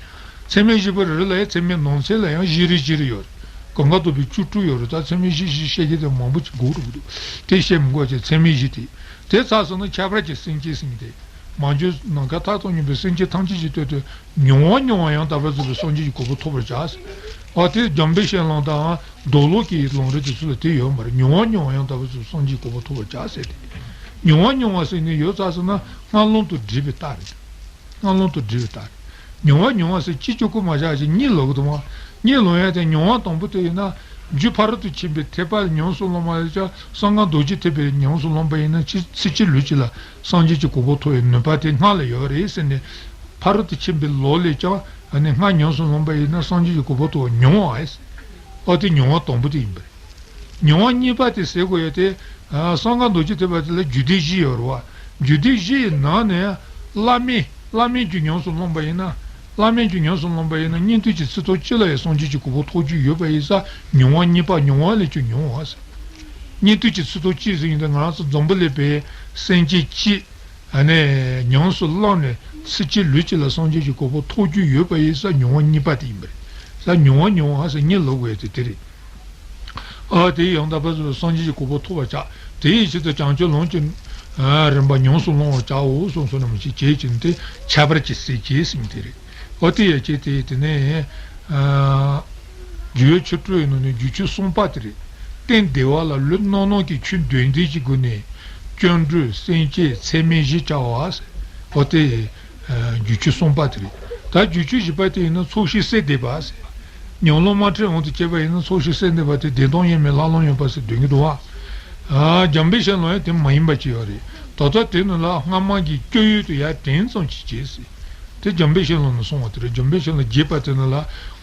ཚད་མེད་བཞི་པོ་རེ་རེ་ལ་ཡང་ཚད་མེད་ནང་ཚན་ལ་ཡང་བཞི་རེ་བཞི་རེ་ཡོད་རེད། གང་ག་དུ་བའི་བཅུ་དྲུག་ཡོད་རེད། ད་ཚད་མེད་བཞི་བཞི་བཤད་ཀྱི་དེ་མང་པོ་ཅིག་དགོས་རེད་འདུག་དེ་བཤད་མི་དགོས་ཀྱི་ཚད་མེད་བཞི་དེ། དེ་ཚར་སོང་ན་ཁྱད་པར་གྱི་སེམས་བསྐྱེད་ཟེར་མཁན་དེ། མ་གྱུར་ནམ་མཁའ་མཐའ་དང་མཉམ་པའི་སེམས་ཅན་ཐམས་ཅད་ཀྱི་དོན་དུ་མྱུར་བ་མྱུར་བ་ཡང་དག་པར་རྫོགས་པའི་སངས་རྒྱས་ཀྱི་གོ་འཕང་ཐོབ་པར་བྱ། ཨ་དེ་འཇམ་དཔལ་ཤེས་ལོང་དང་མདོ་ལུགས་ཀྱི་ལམ་རིམ་དེ་ཚོ་ལ་དེ་ཡོད་མ་རེད། མྱུར་བ་མྱུར་བ་ཡང་དག་པར་རྫོགས་པའི་སངས་རྒྱས་ཀྱི་གོ་འཕང་ཐོབ་པར་བྱ་ཟེར་ཏེ། མྱུར་བ་མྱུར་བ་ཟེར་ནས་ཡོད་ཚར་སོང་ན་སྔ་ལམ་དུ་འགྲིབ་པའི་རྟགས་རེད། སྔ་ལམ་དུ་འགྲིབ་པའི་རྟགས་རེད། མྱུར་བ་མྱུར་བ་ཟེར་གཅིག་གཅིག་པུ་མ་བཞག་ཅིག་གཉིས་ལབ་ཀྱི་འདུག་བ། གཉིས་ལབ་ཡ་དེ་མྱུར་བ་དང་པོ་དེ་ཡིན་ན་རྒྱུ་ཕ་རོལ་ཏུ་ཕྱིན་པའི་ཐེག་པ་ཉམས་སུ་བླངས་པ་ལ་ཅག་གསང་སྔགས་རྡོ་རྗེ་ཐེག་པའི་ཉམས་སུ་བླངས་པ་ཡིན་ན་ཕྱི་ཚེ་གཅིག་ལུས་གཅིག་ལ་སངས་རྒྱས་ཀྱི་གོ་འཕང་ཐོབ་པའི་ནུས་པ་དེ་སྔགས་ལ་ཡོད་རེད་ཟེར་ནས། ཕ་རོལ་ཏུ་ཕྱིན་པའི་ལམ་ལས་ཀྱང་ཨ་ནི་སྔགས་ཉམས་སུ་བླངས་པ་ཡིན་ན་སངས་རྒྱས་ཀྱི་གོ་འཕང་ཐོབ་པ་མྱུར་བ་ཨེ། ཨོ་དེ་མྱུར་བ་དང་པོ་དེ་ཡིན་པ་རེད། མྱུར་བ་གཉིས་པ་དེ་ཟེར་དགོས་ཡ་དེ། གསང་སྔགས་རྡོ་རྗེ་ཐེག་པ་དེ་ལ་རྒྱུད་སྡེ་བཞི་ཡོད་རེད་བ། རྒྱུད་སྡེ་བཞི་ཡི་ནང་ནས་བླ་མེད་བླ་མེད་རྒྱུ་ཉམས་སུ་བླངས་པ་ཡིན་ན། བླ་མེད་རྒྱུ་ཉམས་སུ་བླངས་པ་ཡིན་ན་སྙིགས་དུས་ཀྱི་ཚེ་ཐོག་གཅིག་ལ་ཡང་སངས་རྒྱས་ཀྱི་གོ་འཕང་ཐོབ་རྒྱུ་ཡོད་པ་ཡིན་ཙང་མྱུར་བ་གཉིས་པ་མྱུར་བ་ལས་ཀྱང་མྱུར་བ་ཟེར། སྙིགས་དུས་ཀྱི་ཚེ་ཐོག་གཅིག་ཟེར་ཡིན་ད་ང་རང་ཚོ་འཛམ་བུ་གླིང་པའི་སེམས་ཅན་གཅིག་ཨ་ནི་ཉམས་སུ་བླངས་ནས་ཚེ་གཅིག་ལུས་གཅིག་ལ་སངས་རྒྱས་ཀྱི་གོ་འཕང་ཐོབ་རྒྱུ་ཡོད་པ་ཡིན་ཙང་མྱུར་བ་གཉིས་པ་དེ་ཡིན་པ་རེད། ས་མྱུར་བ་མྱུར་བ་ཟེར་གཉིས་ལབ་དགོས་ཡ་དེ་དེ་རེད། ཨ་དེ་ཡང་དག་པར་རྫོགས་པའི་སངས་རྒྱས་ཀྱི་གོ་འཕང་ཐོབ་པར་བྱ། དེ་ཡི་ཕྱིར་དུ་བྱང་ཆུབ་ལམ་གྱི་རིམ་པ་ཉམས་སུ་བླང་བར་བྱའོ་གསུངས་སོ་ནམ་ཞེས་བྱས་ཀྱིན་དེ་ཁྱད་པར་གྱི་སེམས་བསྐྱེད་ཟེར་མཁན་དེ་རེད། ཨོ་དེ་ཡ་ཅེ་དེ་དེ་ནས་རྒྱུ་ཆོས་སྤྲོས་ཡིན་ནོ་ནས་རྒྱུ་ཆོས་གསུམ་པ་དེ་རེད། རྟེན་བདེ་བ་ལ་ལུས་རྣམ་སྣང་གི་ཆོས་འདོད་འདོད་ཀྱི་སྒོ་ནས་ སྐྱོན་བྲལ་སེམས་བསྐྱེད་ཚད་མེད་བཞི་བྱ་བ་ཟེར། འོ་དེ་ཨ་སྒྱུར་བཅོས་གསུམ་པ་དེ་རེད། ད་སྒྱུར་བཅོས་བཞི་པ་དེ་ཡིན་ན་ཚོགས་ཞིང་གསལ་འདེབས་པ་ཟེར། ཉམས་ལེན་མ་ཁྲིད་འོང་དུ་བྱས་པ་ཡིན་ན་ཚོགས་ཞིང་གསལ་འདེབས་པ་དེ་བདེན་སྟོང་དབྱེར་མེད་ལྷག་ལུས་ཡོད་པ་ཟེར་འདོན་གྱི་འདུག་བ། ཨ་འཇམ་དཔལ་ཤེས་ལོ་ཡང་དེ་མ་ཡིན་པ་ཅིག་ཡོད་རེད། ད་ལྟ་དེ་ནི་ལ་སྔ་མ་གི་སྤྱོད་ཡུལ་དེ་ཡར་དྲན་ཙམ་ཅིག་བྱས་ཟེར། དེ་འཇམ་དཔལ་ཤེས་ལོ་ནས་གསུངས་པ་དེ་རེད། འཇམ་དཔལ་ཤེས་ལོ་རྒྱས་པ་དེ་ནི་ལ་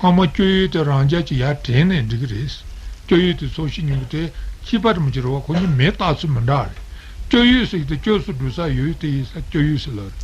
སྔ་མ་སྤྱོད་ཡུལ་དེ་རང་འཇགས་ཀྱིས་ཡར་དྲན་ནས་འགྲིག་གི་རེད། སྤྱོད་ཡུལ་དེ་ཚོགས་ཞིང་ཉིད་དེ་ཤེས་པ་རིན་པོ་ཆེ་རེད་བ། ཁོ་གཉིས་མེ་སྟག་ཚོ་མི་འདྲ་རེད། སྤྱོད་ཡུལ་ཟེར་གྱི་དེ་སྤྱོད་སུ་འགྲོ་ས་ཡོད་དེ་ཡིན་ས་སྤྱོད་ཡུལ་ཟེར་ལ་རེད།